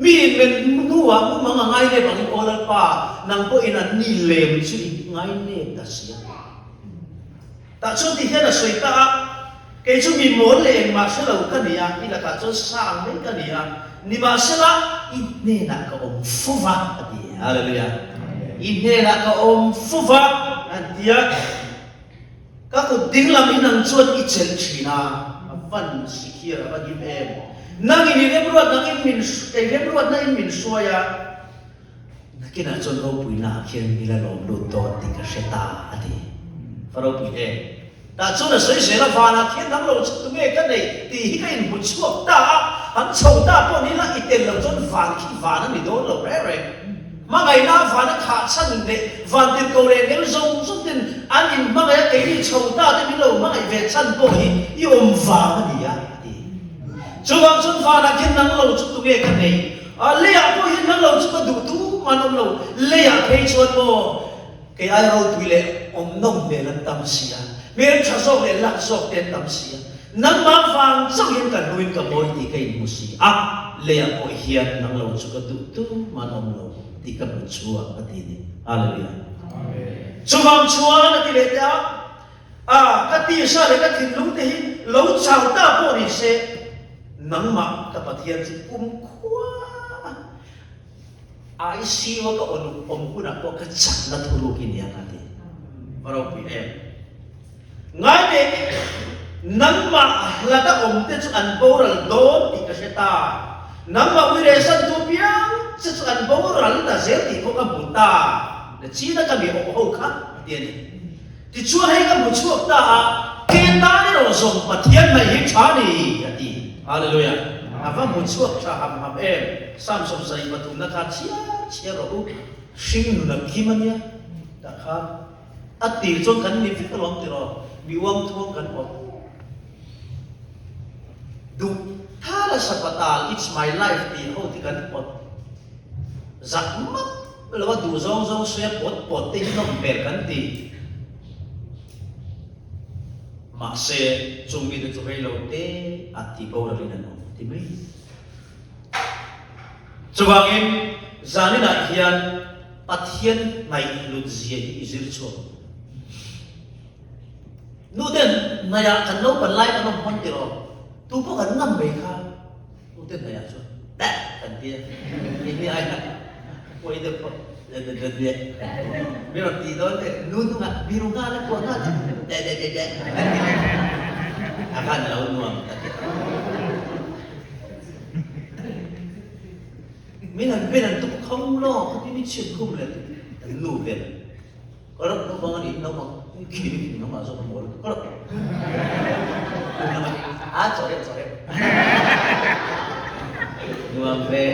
Speaker 1: Mi in men hnuah mumang a ngai lep angin aw Lalpa, nang pawhin an ni lem chu i ngai lep ta si a. Tah chuan ti hian a sawi ta a, Kei chu mi mawl leh engmah hre lo ka ni a, i lakah chuan sang mai ka ni a, nimahsela i hnenah ka awm fo va, a ti. Hallelujah! I hnenah ka awm fo va, a ti a. Ka kut ding lam hi nang chuan i chelh thin a, a van si khiar a va him em. Nangin i remruat nangin min i remruatna in min hruai a, nakinah chuan ropuina ah khian mi la lawm lut dawn tih ka hre ta a ti. Va ropui em. Tah chuan a sawi zel a, vanah khian nang lo chu tunge ka neih tih hi ka inhmu chhuak ta a, an chho ta pawh ni la i tel lo chuan van khi van a ni dawn lo reng reng. Hmangaihna vana khah chhan leh vantirhkoh leh ngel zawng zawng ten an inhmangaih a, keini chho ta te min lo hmangaih ve chhan pawh hi i awm vang a ni a, a ti. Chuvang chuan vanah khian nang lo chu tunge ka nei? A, leiah pawh hian nang lo chu ka duh tum an awm lo. Leiah phei chuan maw kei ai ropui leh awm nawm hmel an tam si a, hmel tha zawk leh lak zawk te an tam si a. Nangmah vang chauh hian ka hnuin ka mawi tih ka inhmu si a, leiah pawh hian nang lo chu ka duh tumah an awm lo tih ka hmu chhuak a ti a ni. Hallelujah. Chuvang chuan a ti leh teh a, A, ka tisa leh ka thinlung te hi lo chau ta pawh ni se, nangmah ka Pathian chu kumkhua a ICU a ka awm awm hunah pawh ka chakna thuruk i nia ka ti. Va ropui em. Ngai teh, nangmah hlata awm te chu an boral dawn tih ka hre ta. Nangmah uiresan tu piang che chu an boral ta zel tih pawh ka hmu ta. Na china ka mi awh ho kha a ti a ni. Tichuan hei ka hmu chhuak ta a, ke tan erawh zawng Pathian hnaih hi tha ni, a ti. Hallelujah! A va hmu chhuak tha ham ham em! Psalm 73 na kha chhiar chhiar rawh u, hring nun a kim a nia, tah khan a tir chuan kan ni vek alawm tiraw, mi uang thuang kan awm. Duh thala sapatal it's my life tih ho ti kan awt zak map. Lo a duh zawng zawng suia pawt pawt te hi nawm hmel kan ti. Mahse, chung mite chu rei lo te a ti boralin an awm ti mai. Chuvangin, zaninah hian Pathian hnaih hlut zia hi i zir chhuak ang. Nu ten hnaihah kan naupan lai kan awm hman tiraw? Tu pawh kan ngam mai kha. Ute hnaihah chuan beh kan ti a, keini ai khan pawi deuh pawh de de de de mi rawn tih dawn te nu hnungah biru nghal a kuah nghal chu de de de de kan ti mai a khan lo nuam ta ti min han ven an tum kho lo khati mi chhiat khum leh an nu ven Ka rak naupang a nih naupang khi ni khi nangmah zawk a mawl ka rak a chaw reuh chaw reuh nuam ve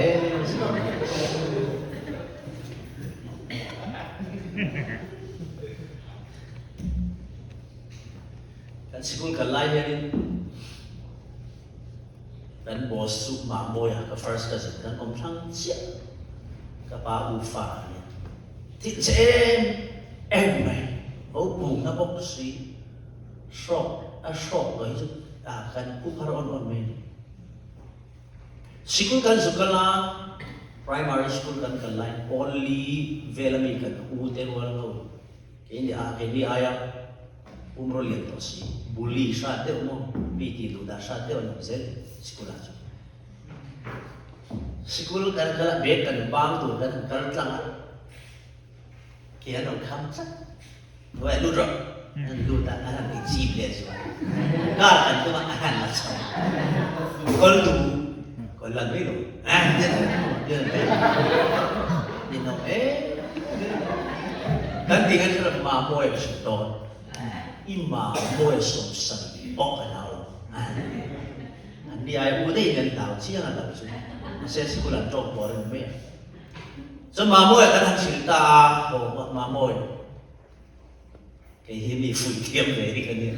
Speaker 1: kan sikul kal lai hianin kan boss chu Mamawia ka first cousin kan awm thlang chiah ka pa u fa a nia. Thil che em em mai, ho pungna bawk si, hrawk a hrawk lo hi chu ah kan pu phar awn awn mai a ni. Sikul kan zu kal a, primary school kan kal laiin pawl li vel ami kan u te rual ho, keini ah keini aia pumraw lian tawh si, bully hrat deuh maw, mi tih duh dah hrat deuh an awm zel sikul ah chuan. Sikul kan kal a, bag kan bang tur kan han kal tlang a, ke an rawn kham tlat. Hnuaiah lut rawh, an lut a, an han ti chip leh zual. Car kan tum a, a han la chho. Kawl duh, kawl la nui lo. Ninawm em. Kan tih ngan khan Mamawia ka hrilh dawn. I Mamawia 70 pawh ka hlau lo. An ni ai u daih in an hlau chiang a lo chu. Mahse sikul an tawk pawh a rin mai a. Chuan Mamawi kan han hrilh ta a, haw Mamawi, kei hi mi fuih thiam ve hi ka nia.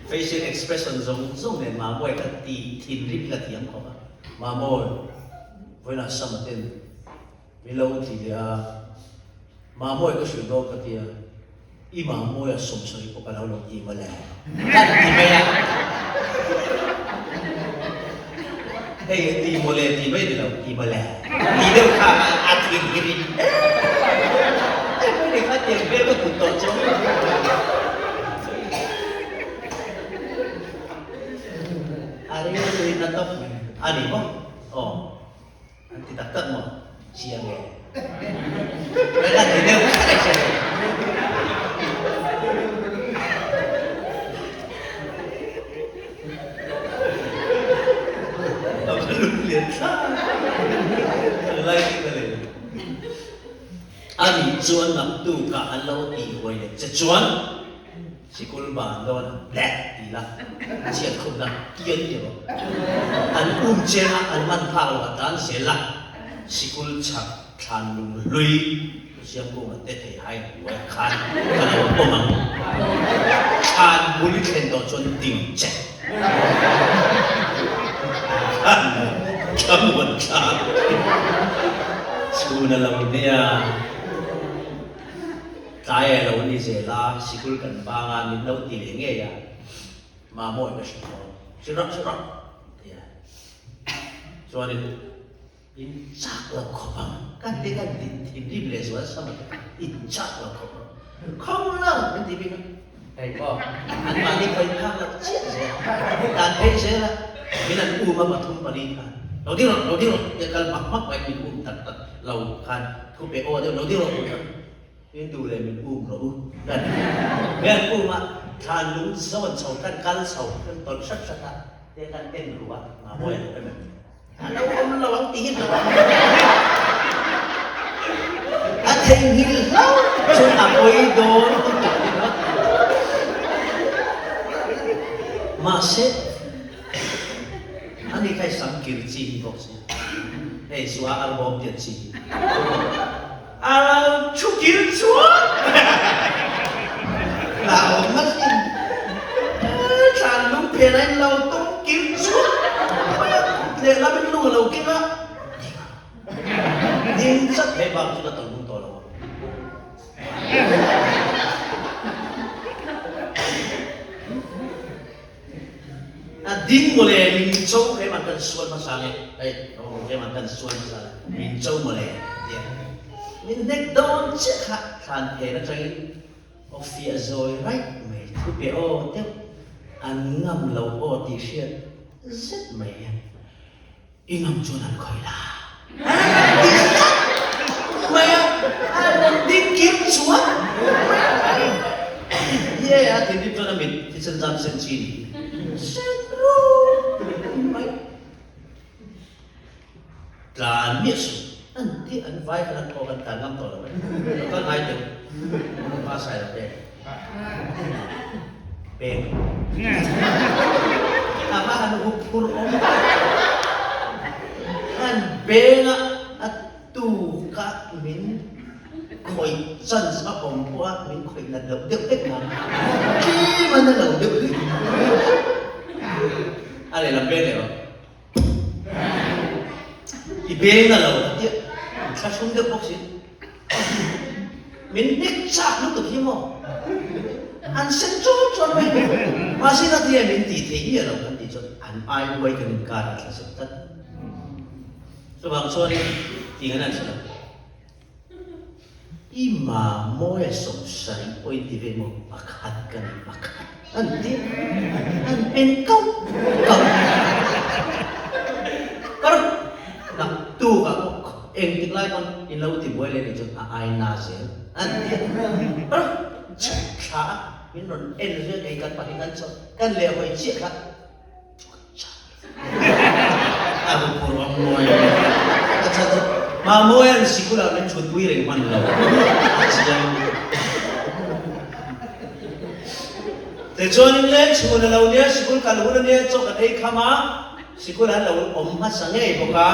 Speaker 1: Facial expression zawng zawng nen Mamawi ka ti thinrim ka thiam khawp a. Mamawi, vawiinah Sama ten mi lo ti leh a, Mamawi ka hrilh dawn ka tia. I Mamawia 70 pawh ka lo lo ti mawle. Kan ti mai a. Hei ti mawle ti mai ni lo, ti mawle. Ti deuh kha a thin hi rin em em mai ni kha tiang hmel ka put tawh chuan. A rilru hi na tawp mai a ni maw? Aw. An ti tak tak maw? Chiang e. Kan an ti deuh khat a chiang e. A va lut lian thlak. Kan lai tih ka lei. A nih chuan naktukah an lo tih huai leh che chuan Sikul ban dawn a bleh ti la, chhiat khumna kian ti rawh. An um cheng a, an man phak lo a tan zel a, sikul chhak thlan lung hlui Pu Siamkunga te thei hai huai khan ka lo pawm ang. Thlan bul i thlen tawh chuan ding che. Khan thlamuan thlak chhun a lo nia. Tlai a lo ni zel a, sikul kan bang a, min lo ti leh ngei a, Mamawih ka hre tawh, hre rawh hre rawh ti a. Chuanin in chak lo khawp ang, kan ti kan ti thinrim leh zual sam a ti, in chak lo khawp ang, khawng lo min ti bik a, hei pawh anmahni khawi phak loh chiah zel, dan phei zel a, min an um a pathum pali khan, lo ding rawh, lo ding rawh tia kal hmak hmak mai min um tak tak lo khan thu pe aw deuh lo ding rawh. Min duh leh min um rawh u kan ti. Kan um a, thlan lung zawn chho kan kal chho kan tawlh hrat hrat a, te kan en ru a, ngah mawi a lo em em. A lo awm lo ang ti hi lo ang. A theihnghilh hlauh chuan a pawi dawn lutuk ringawt. Mahse, ani kha i sam kir chi hi bawk si. Hei zua arbawm tiat chi hi. A lo thu kir chuan hlauhawm a sin. Thlan lung phen a in lo tum kir chuan lehlam in lung a lo keng a, ding a ding chat hei bak chu ka tawlh lung tawh lo ang. A ding mawle min cho he man kan sual hmasa le hei he man kan sual hmasa le min cho mawle tia min hnek dawn chiah kha thlan phen atangin aw fiah zawi raih mai thu pe aw deuh an ngam lo aw tih hriat zet mai hian I ngam chuan an khawih la. Ti tlat mai a, a rawn ding kim chuan Ye a thinrim chuan a mit thisen zam sen chi ni sen rum mai. Tlan miah suh an ti an vai khan an thaw khan tlan ngam tawh lo mai. Lo kal ngai teh u pa sai lo te. Peng. A va han hup phur awm tak. An beng a a tuk a min khawih chance a awm pawh a min khawih nat loh deuh hlek nan tlem a na lo deuh hlek. A lehlam beng leh rawh. I beng a lo tia thlahrung deuh bawk si. Min hnek chak lutuk hi maw? An sen chawt chawt mai. Mahse ka tia min tih theih miah lo kan tih chuan an ai uai kan inkar a thla zet tlat. Chuvang chuanin tih kan han hre lo. I mamawia sawmsarih pawh in ti ve maw? Pakhat ka ni, pakhat an ti an pen kauh kauh. Kar naktukah pawh engtik lai pawn in lo ti buai leh nih chuan a ai na zel an ti a. Kar chhuk thla a min rawn en zui a kei kan pahnih kan chawlh kan lehhawi chiah kha. A huphurh awm mawi a ni. A chhan chu Mamoia'n sikulah min thutpui reng hman lo a chiang. Tichuanin le chhun a lo nia, sikul kal hun a nia, chaw kan ei kham a, sikul an lo awm hmasa ngei bawk a,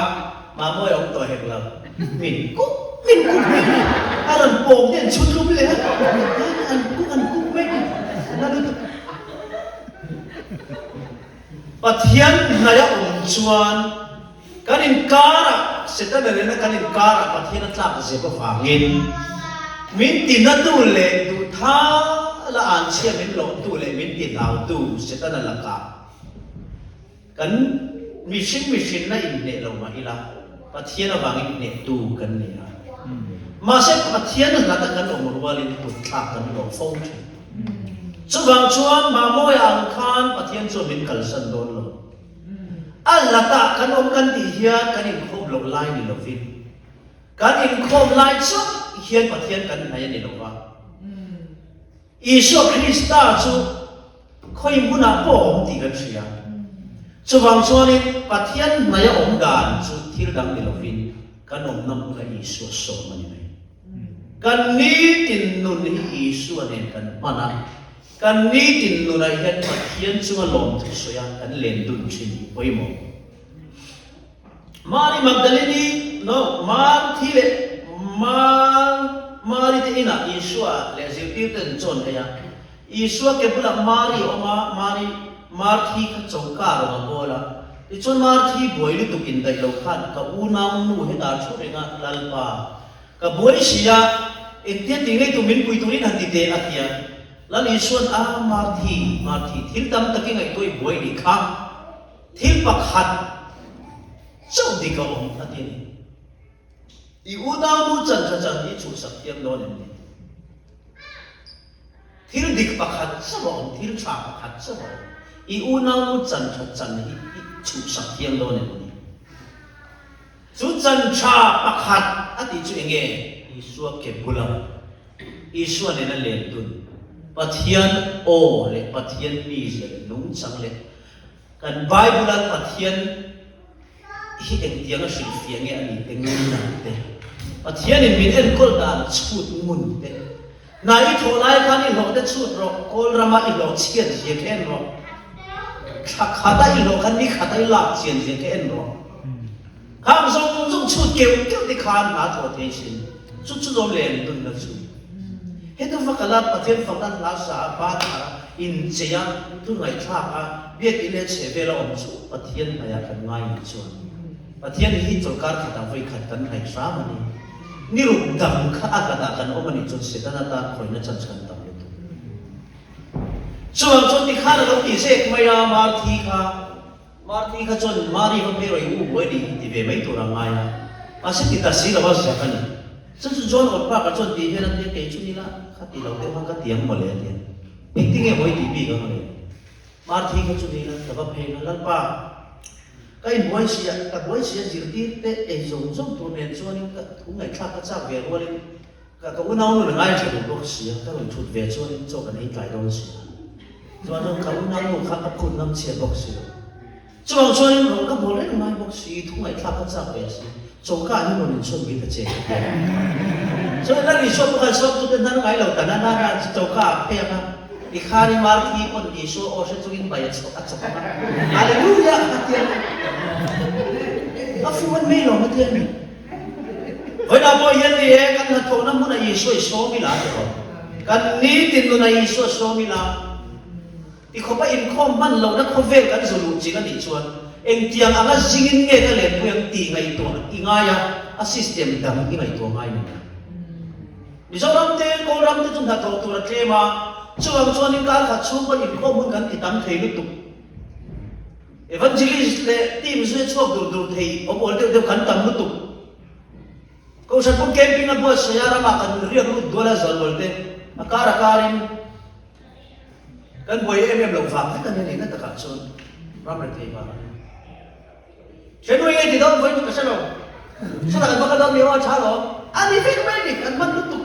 Speaker 1: Mamoia awm tawh hek lo. Min kuk min kuk mai mai, a rawn pawm te an chhut lum leh a, an kuk an kuk mai mai, a na lutuk. Pathian hnaih a awm chuan kan inkarah, Setana nena kan inkarah Pathian a tlak zep avangin min tinatu leh duhthala anchhia min lawhtu leh min tihlautu Setana lakah kan mihring mihrinna inhneh lo mah ila Pathian avangin hnehtu kan ni a. Mahse Pathian hlata kan awm rualin kutthlak kan hlawh fo thin. Chuvang chuan Mamawia ang khan Pathian chuan min kalsan dawn lo. A latah kan awm kan tih hian kan inkhawm loh lai ni lovin, kan inkhawm lai chauh hian Pathian kan hnaih a ni lo va. Isua Krista chu khawi hmunah pawh a awm tih kan hria. Chuvang chuanin Pathian hnaih a awm dan chu thil dang ni lovin kan awmna hmuna Isua sawm a ni mai. Kan nitin nun hi Isua nen kan hman a, kan nitin nunah hian Pathian chunga lawmthu sawi a kan len dun thin hi pawimawh. Mari Magdalini, no, Marthi leh Mar, Mari te inah Isua leh zirtirten chawn ei a. Isua ke bulah Mari a awm a, Mari, Marthi kha choka rawng a bawl a. Tichuan Marthi buai lutuk indaih lo khan ka unau nu hetah thu reng a, Lalpa, ka buai si a. Engtia tih ngei tur min pui turin han ti teh a ti a. Lal Isua'n a, Marthi, Marthi, thil tam tak i ngaihtuah i buai nih kha. Thil pakhat chauh dik a awm a ti a ni. I unaunu chan tha chan hi chhuhsak thiam dawn em ni? Thil dik pakhat chauh a awm, thil tha pakhat chauh a awm. I unaunu chan tha chan hi i chhuhsak thiam dawn em ni? Chu chan tha pakhat a tih chu enge? Isua ke bula Isua nena len dun, Pathian aw leh Pathian mizia leh nungchang leh kan Bible-a Pathian hi engtianga hrilhfiah nge a nih te ngun dan te, Pathianin min enkawl dan chhut ngun te, hna i thawh lai khan i hlawh te chhut rawh, kawl rama i hlawh chhiat zia kha en rawh, thla khata i hlawh khan ni khata i lak chian zia kha en rawh, khang zawng zawng chhut keuh keuh te khan hna thawh thei sin, chu chu zawm len dunna chu. Heta vakala Pathian fakna hla sa a ba thar a, inchei a, thu ngaihthlak a, biakinn leh chhehvel a awm chu Pathian hnaihah kan ngai nih chuan Pathian hi chawlhkar khatah vawi khat kan hnaih hram a ni. Ni ruk dang kha a hlatah kan awm a nih chuan Setana tan khawihna chance kan tam lutuk. Chuvang chuan tikhan a lo ti zek mai a, Marthi kha Marthi kha chuan Mari va phei rawh i u buai nih hi ti ve mai tur a ngai a, mahse ti ta si lo a zak a ni. Chu chu John Ortberg-a chuan ti hian a tia, Kei chu nila kha ti lo deuh khan ka ti ang mawle a ti a. Engtin nge maw i tih bik ang le? Marthi kha chu nila ka va phei la, Lalpa, ka inbuai si a, ka buai si a zirtir te ei zawng zawng tur nen chuanin ka thu ngaihthlak ka chak ve rualin Ka ka unau nun a ngai tha duh bawk si a, ka rawn thut ve chuanin chaw kan ei tlai dawn si a. Chuan chuan ka unau nu kha ka phut ngam chhiat bawk si lo. Chuvang chuanin rawn ka bawl reng ngai bawk si, thu ngaihthlak ka chak ve si, choka ah hian rawn inchhawn bik ta che ka ti a. Chuan Lal Isua pawh khan sawmtute hnar ngai lo ta na na na choka ah phei ang a, tikhan i Marthi pawn Isua aw hre chungin bai a chawk a chawk ang a, Hallelujah ka ti a ni. A fuh an mai lo a ti a ni. Vawiinah pawh hian ni e, kan hnathawhna hmunah Isua i sawm ila ti rawh. Kan nitin nunah Isua sawm ila ti khawpa inkhawm hman lohna khawvel kan zu luh chilh a nih chuan engtiang anga zingin nge ka lenpui ang tih ngaihtuah i ngai a, a system dang i ngaihtuah ngai ni. Mizoram te, Kawlram te chu hnathawh tur a tlem a, chuvang chuanin kar khat chhung pawn inkhawm hun kan ti tam thei lutuk. Evangelist leh team zui chhuak dur dur thei awm awl deuh deuh kan tam lutuk. Kohhran pawh camping a buatsaih a ramah kan riak lut dual a zalual te a kar a karin kan buai em em loh vang vek a nia nihna takah chuan ram rethei vang a ni. Hrenuai nge ti dawn vawi chu ka hre lo. Sawtah kan va kal dawn mi aw a tha alawm. A ni vek mai ni kan hman lutuk.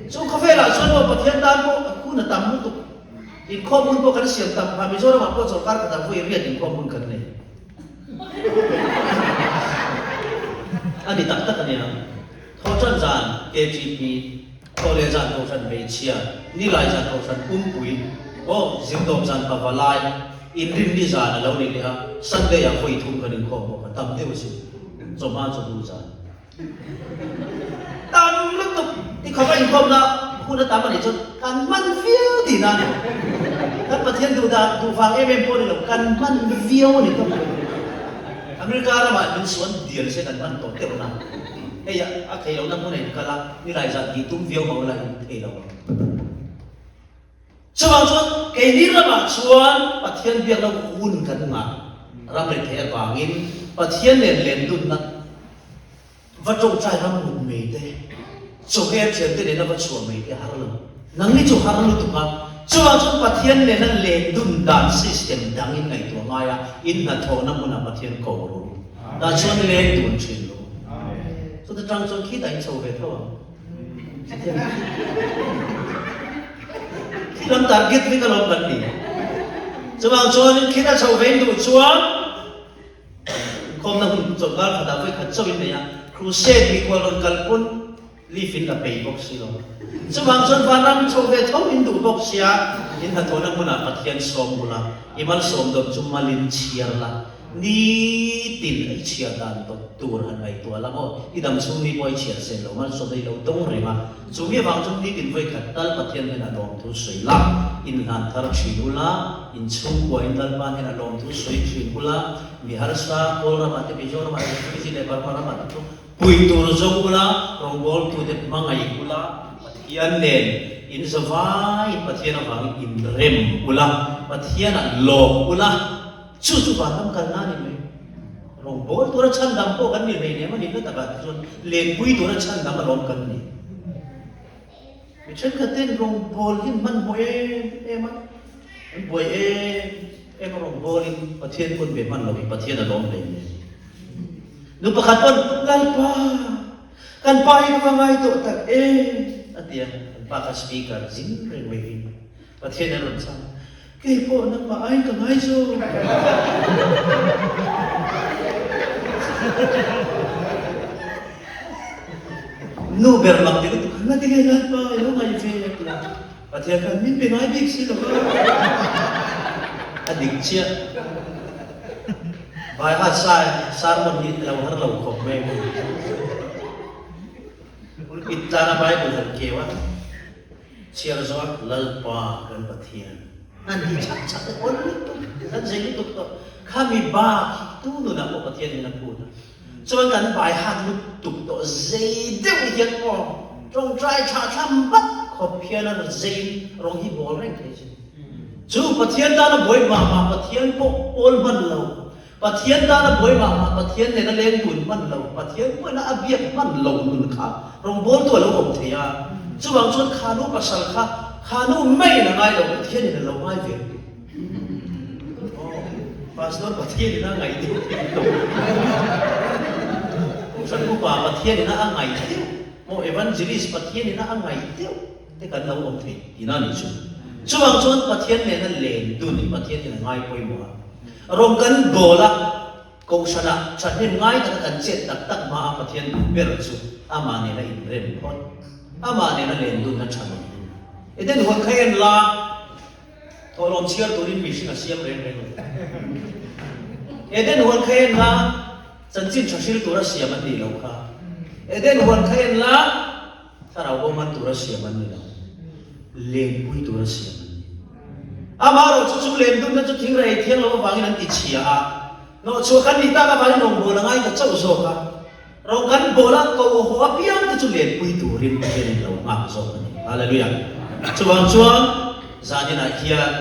Speaker 1: Chu khawvelah chuan maw Pathian tan pawh hun a tam lutuk. Inkhawm hun pawh kan siam tam phah. Mizoramah pawh sorkar khatah vawi riat inkhawm hun kan nei. A ni tak tak a nia. Thawhṭan zan KTP, Thawhleh zan Kohhran Hmeichhia, Nilai zan Kohhran Pumpui, aw Zirtawp zan Pavalai, Inrinni zan a lo ni leh a, Sunday ah vawi thum kan inkhawm bawk a, tam deuh a sin. Chawhma chawhnu zan. Tam lutuk i khawp a inkhawmna hun a tam a nih chuan kan hman viau tihna a ni. Kan Pathian duh dan duh vang em em pawh a ni lo, kan hman viau a ni tawp mai. America ramah min suan dial se kan hman tawh teuh na. Hei a thei lohna hmun a inkal a, nilai zan tih tum viau ho la in thei lo ang. Chuvang chuan keini ramah chuan Pathian biakna hun kan ngah ram reh theih avangin Pathian nen len dunna va tawngtai ram mut mai te, chawhmeh thiante nena va chhuah mai te a har lo. Nangni chu har lutuk a, chuvang chuan Pathian nena len dun dan system dang in ngaihtuah ngai a, in hnathawhna hmunah Pathian ko ru. Tah chuan leng dun thin lo. Chuta tang chuan khitah in chho ve tho ang. Khi lam target vek alawm kan ni. Chuvang chuanin khita chho ve in duh chuan inkhawmna hun chawlhkar khatah vawi khat chauh in nei a, crusade mikhual rawn kal pawn leave in la pei bawk si lo. Chuvang chuan vanram chho ve tho in duh bawk sia, in hnathawhna hmunah Pathian sawm bula i malsawm dawt chu malin chhiar la. Nitin a i chhiar dan dawt tur han ngaihtuah la maw? I dam chhung ni pawh i chhiar sen lo malsawm ei lo dawng reng a. Chu mi avang chuan nitin vawi khat tal Pathian hnenah lawmthu sawi la, inhlan thar thin ula, inchhungkua in Lalpa hnenah lawmthu sawi thin ula, mi harsa Kawl ramah te, Mizoramah te, Fiji leh Burma ramah te chu. Pui tur zawng ula, rawngbawltute hmangaih ula, Pathian nen in zavaiin Pathian avangin inrem ula, Pathianah lawm ula, chu chu vanram kalna a ni mai. Rawngbâwl tura chhandam pawh kan ni hleinem a nihna takah te chuan lenpui tura chhandam alawm kan ni. Mi thenkhat ten rawngbâwl hi an hmanhmawh em em a, an buai em em a rawngbâwlin Pathian pawn ve hman lo hi Pathian a lawm hleinem. Nu pakhat pawn, Lalpa, kan pa hi ka va ngai tawh tak em a ti a, kan pa kha speaker zing reng mai hi Pathian a rawn chhang. Kei pawh nangmah aiin ka ngai zawk. Nu ber mak ti lutuk kha, Ngatinge Lalpa i lo ngaih ve a ti a. Pathian khan min pe ngai bik si lo va. A dik chiah. Baiha sai sermon hi a lo har lo khawp mai a ni. Pulpit tlanga Bible han keu a. Chhiar zawh Lalpa kan Pathian an ti chak chak e awn lutuk kan zei lutuk tawh khami bak hi tu nunah pawh Pathian in a phut a chuan kan bai hat lutuk tawh zei deuh hian aw tawngtai tha thlam vat khawp hian a zeiin rawng hi bawl reng thei chu chu Pathian tana buai mah mah Pathian pawh pawl hman lo Pathian tana buai mah mah Pathian nena leng dun hman lo, Pathian pawhin a biak hman lo nun kha rawngbawltu a lo awm thei a. Chuvang chuan kha nu pasal kha kha nu maiin a ngai lo, Pathianin a lo ngai ve lutuk. Aw, Pastor Pathianin a ngaih deuh thei lo. Kohhran upa Pathianin a ngaih deuh, maw Evangelist Pathianin a ngaih deuh te kan lo awm thei tihna a nih chu. Chuvang chuan Pathian nena len dun hi Pathianin a ngai pawimawh a. Rawng kan bawl a, Kohhranah thahnem ngai taka kan chet tak tak hma a Pathian duh ber chu amah nena inrem phawt, amah nena len dunna tha mai hi. Eden huan kha en la, thawhlawm chhiar turin mihring a siam reng reng lo. Eden huan kha en la, chanchin tha hril tura siam an nih loh kha. Eden huan kha en la, Thlarau bo man tura siam an ni lo, lenpui tura siam an ni. Amaherawh chu chu lendunna chu thing rei thiang lo avangin an ti chhia a, hnawhchhuah kan nih tak avangin rawngbâwl a ngai ta chauh zawk a. Rawng kan bawl a, ko haw apiang te chu lenpui turin Pathianin lo nghak zawk a ni. Hallelujah! Chuvang chuan zaninah hian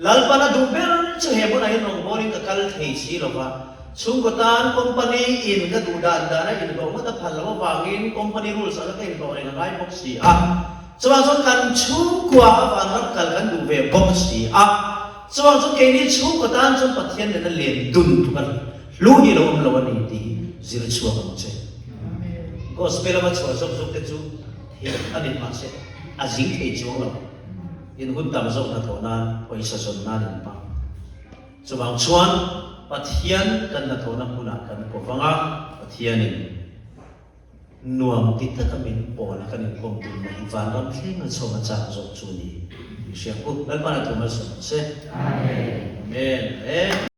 Speaker 1: Lalpan a duh ber chu he hmunah hian rawngbawlin ka kal thei si lo va, chhungkaw tan company in ka duh dan dana inhlawh ngawt a phal loh avangin company rules anga ka inhlawh reng a ngai bawk si a. Chuvang chuan kan chhungkua a vanram kal kan duh ve bawk si a. Chuvang chuan keini chhungkaw tan chuan Pathian nena len dun tluk a hlu hi lo awm lo a ni tih hi zir chhuak ang che. Gospel lama chhuah zawk zawk te chu theih a ni mahse a zing thei chuang lo. In hun tam zawk hnathawh nan pawisa zawn nan in hmang. Chuvang chuan Pathian kan hnathawhna hmunah kan ko vang a, Pathianin nuam ti taka min pawl a kan inkawm tunna hi vanram thleng a chhawm a chak zawk chu ni. Hriang u, Lalpan a thu malsawm ang se. Amen. Amen.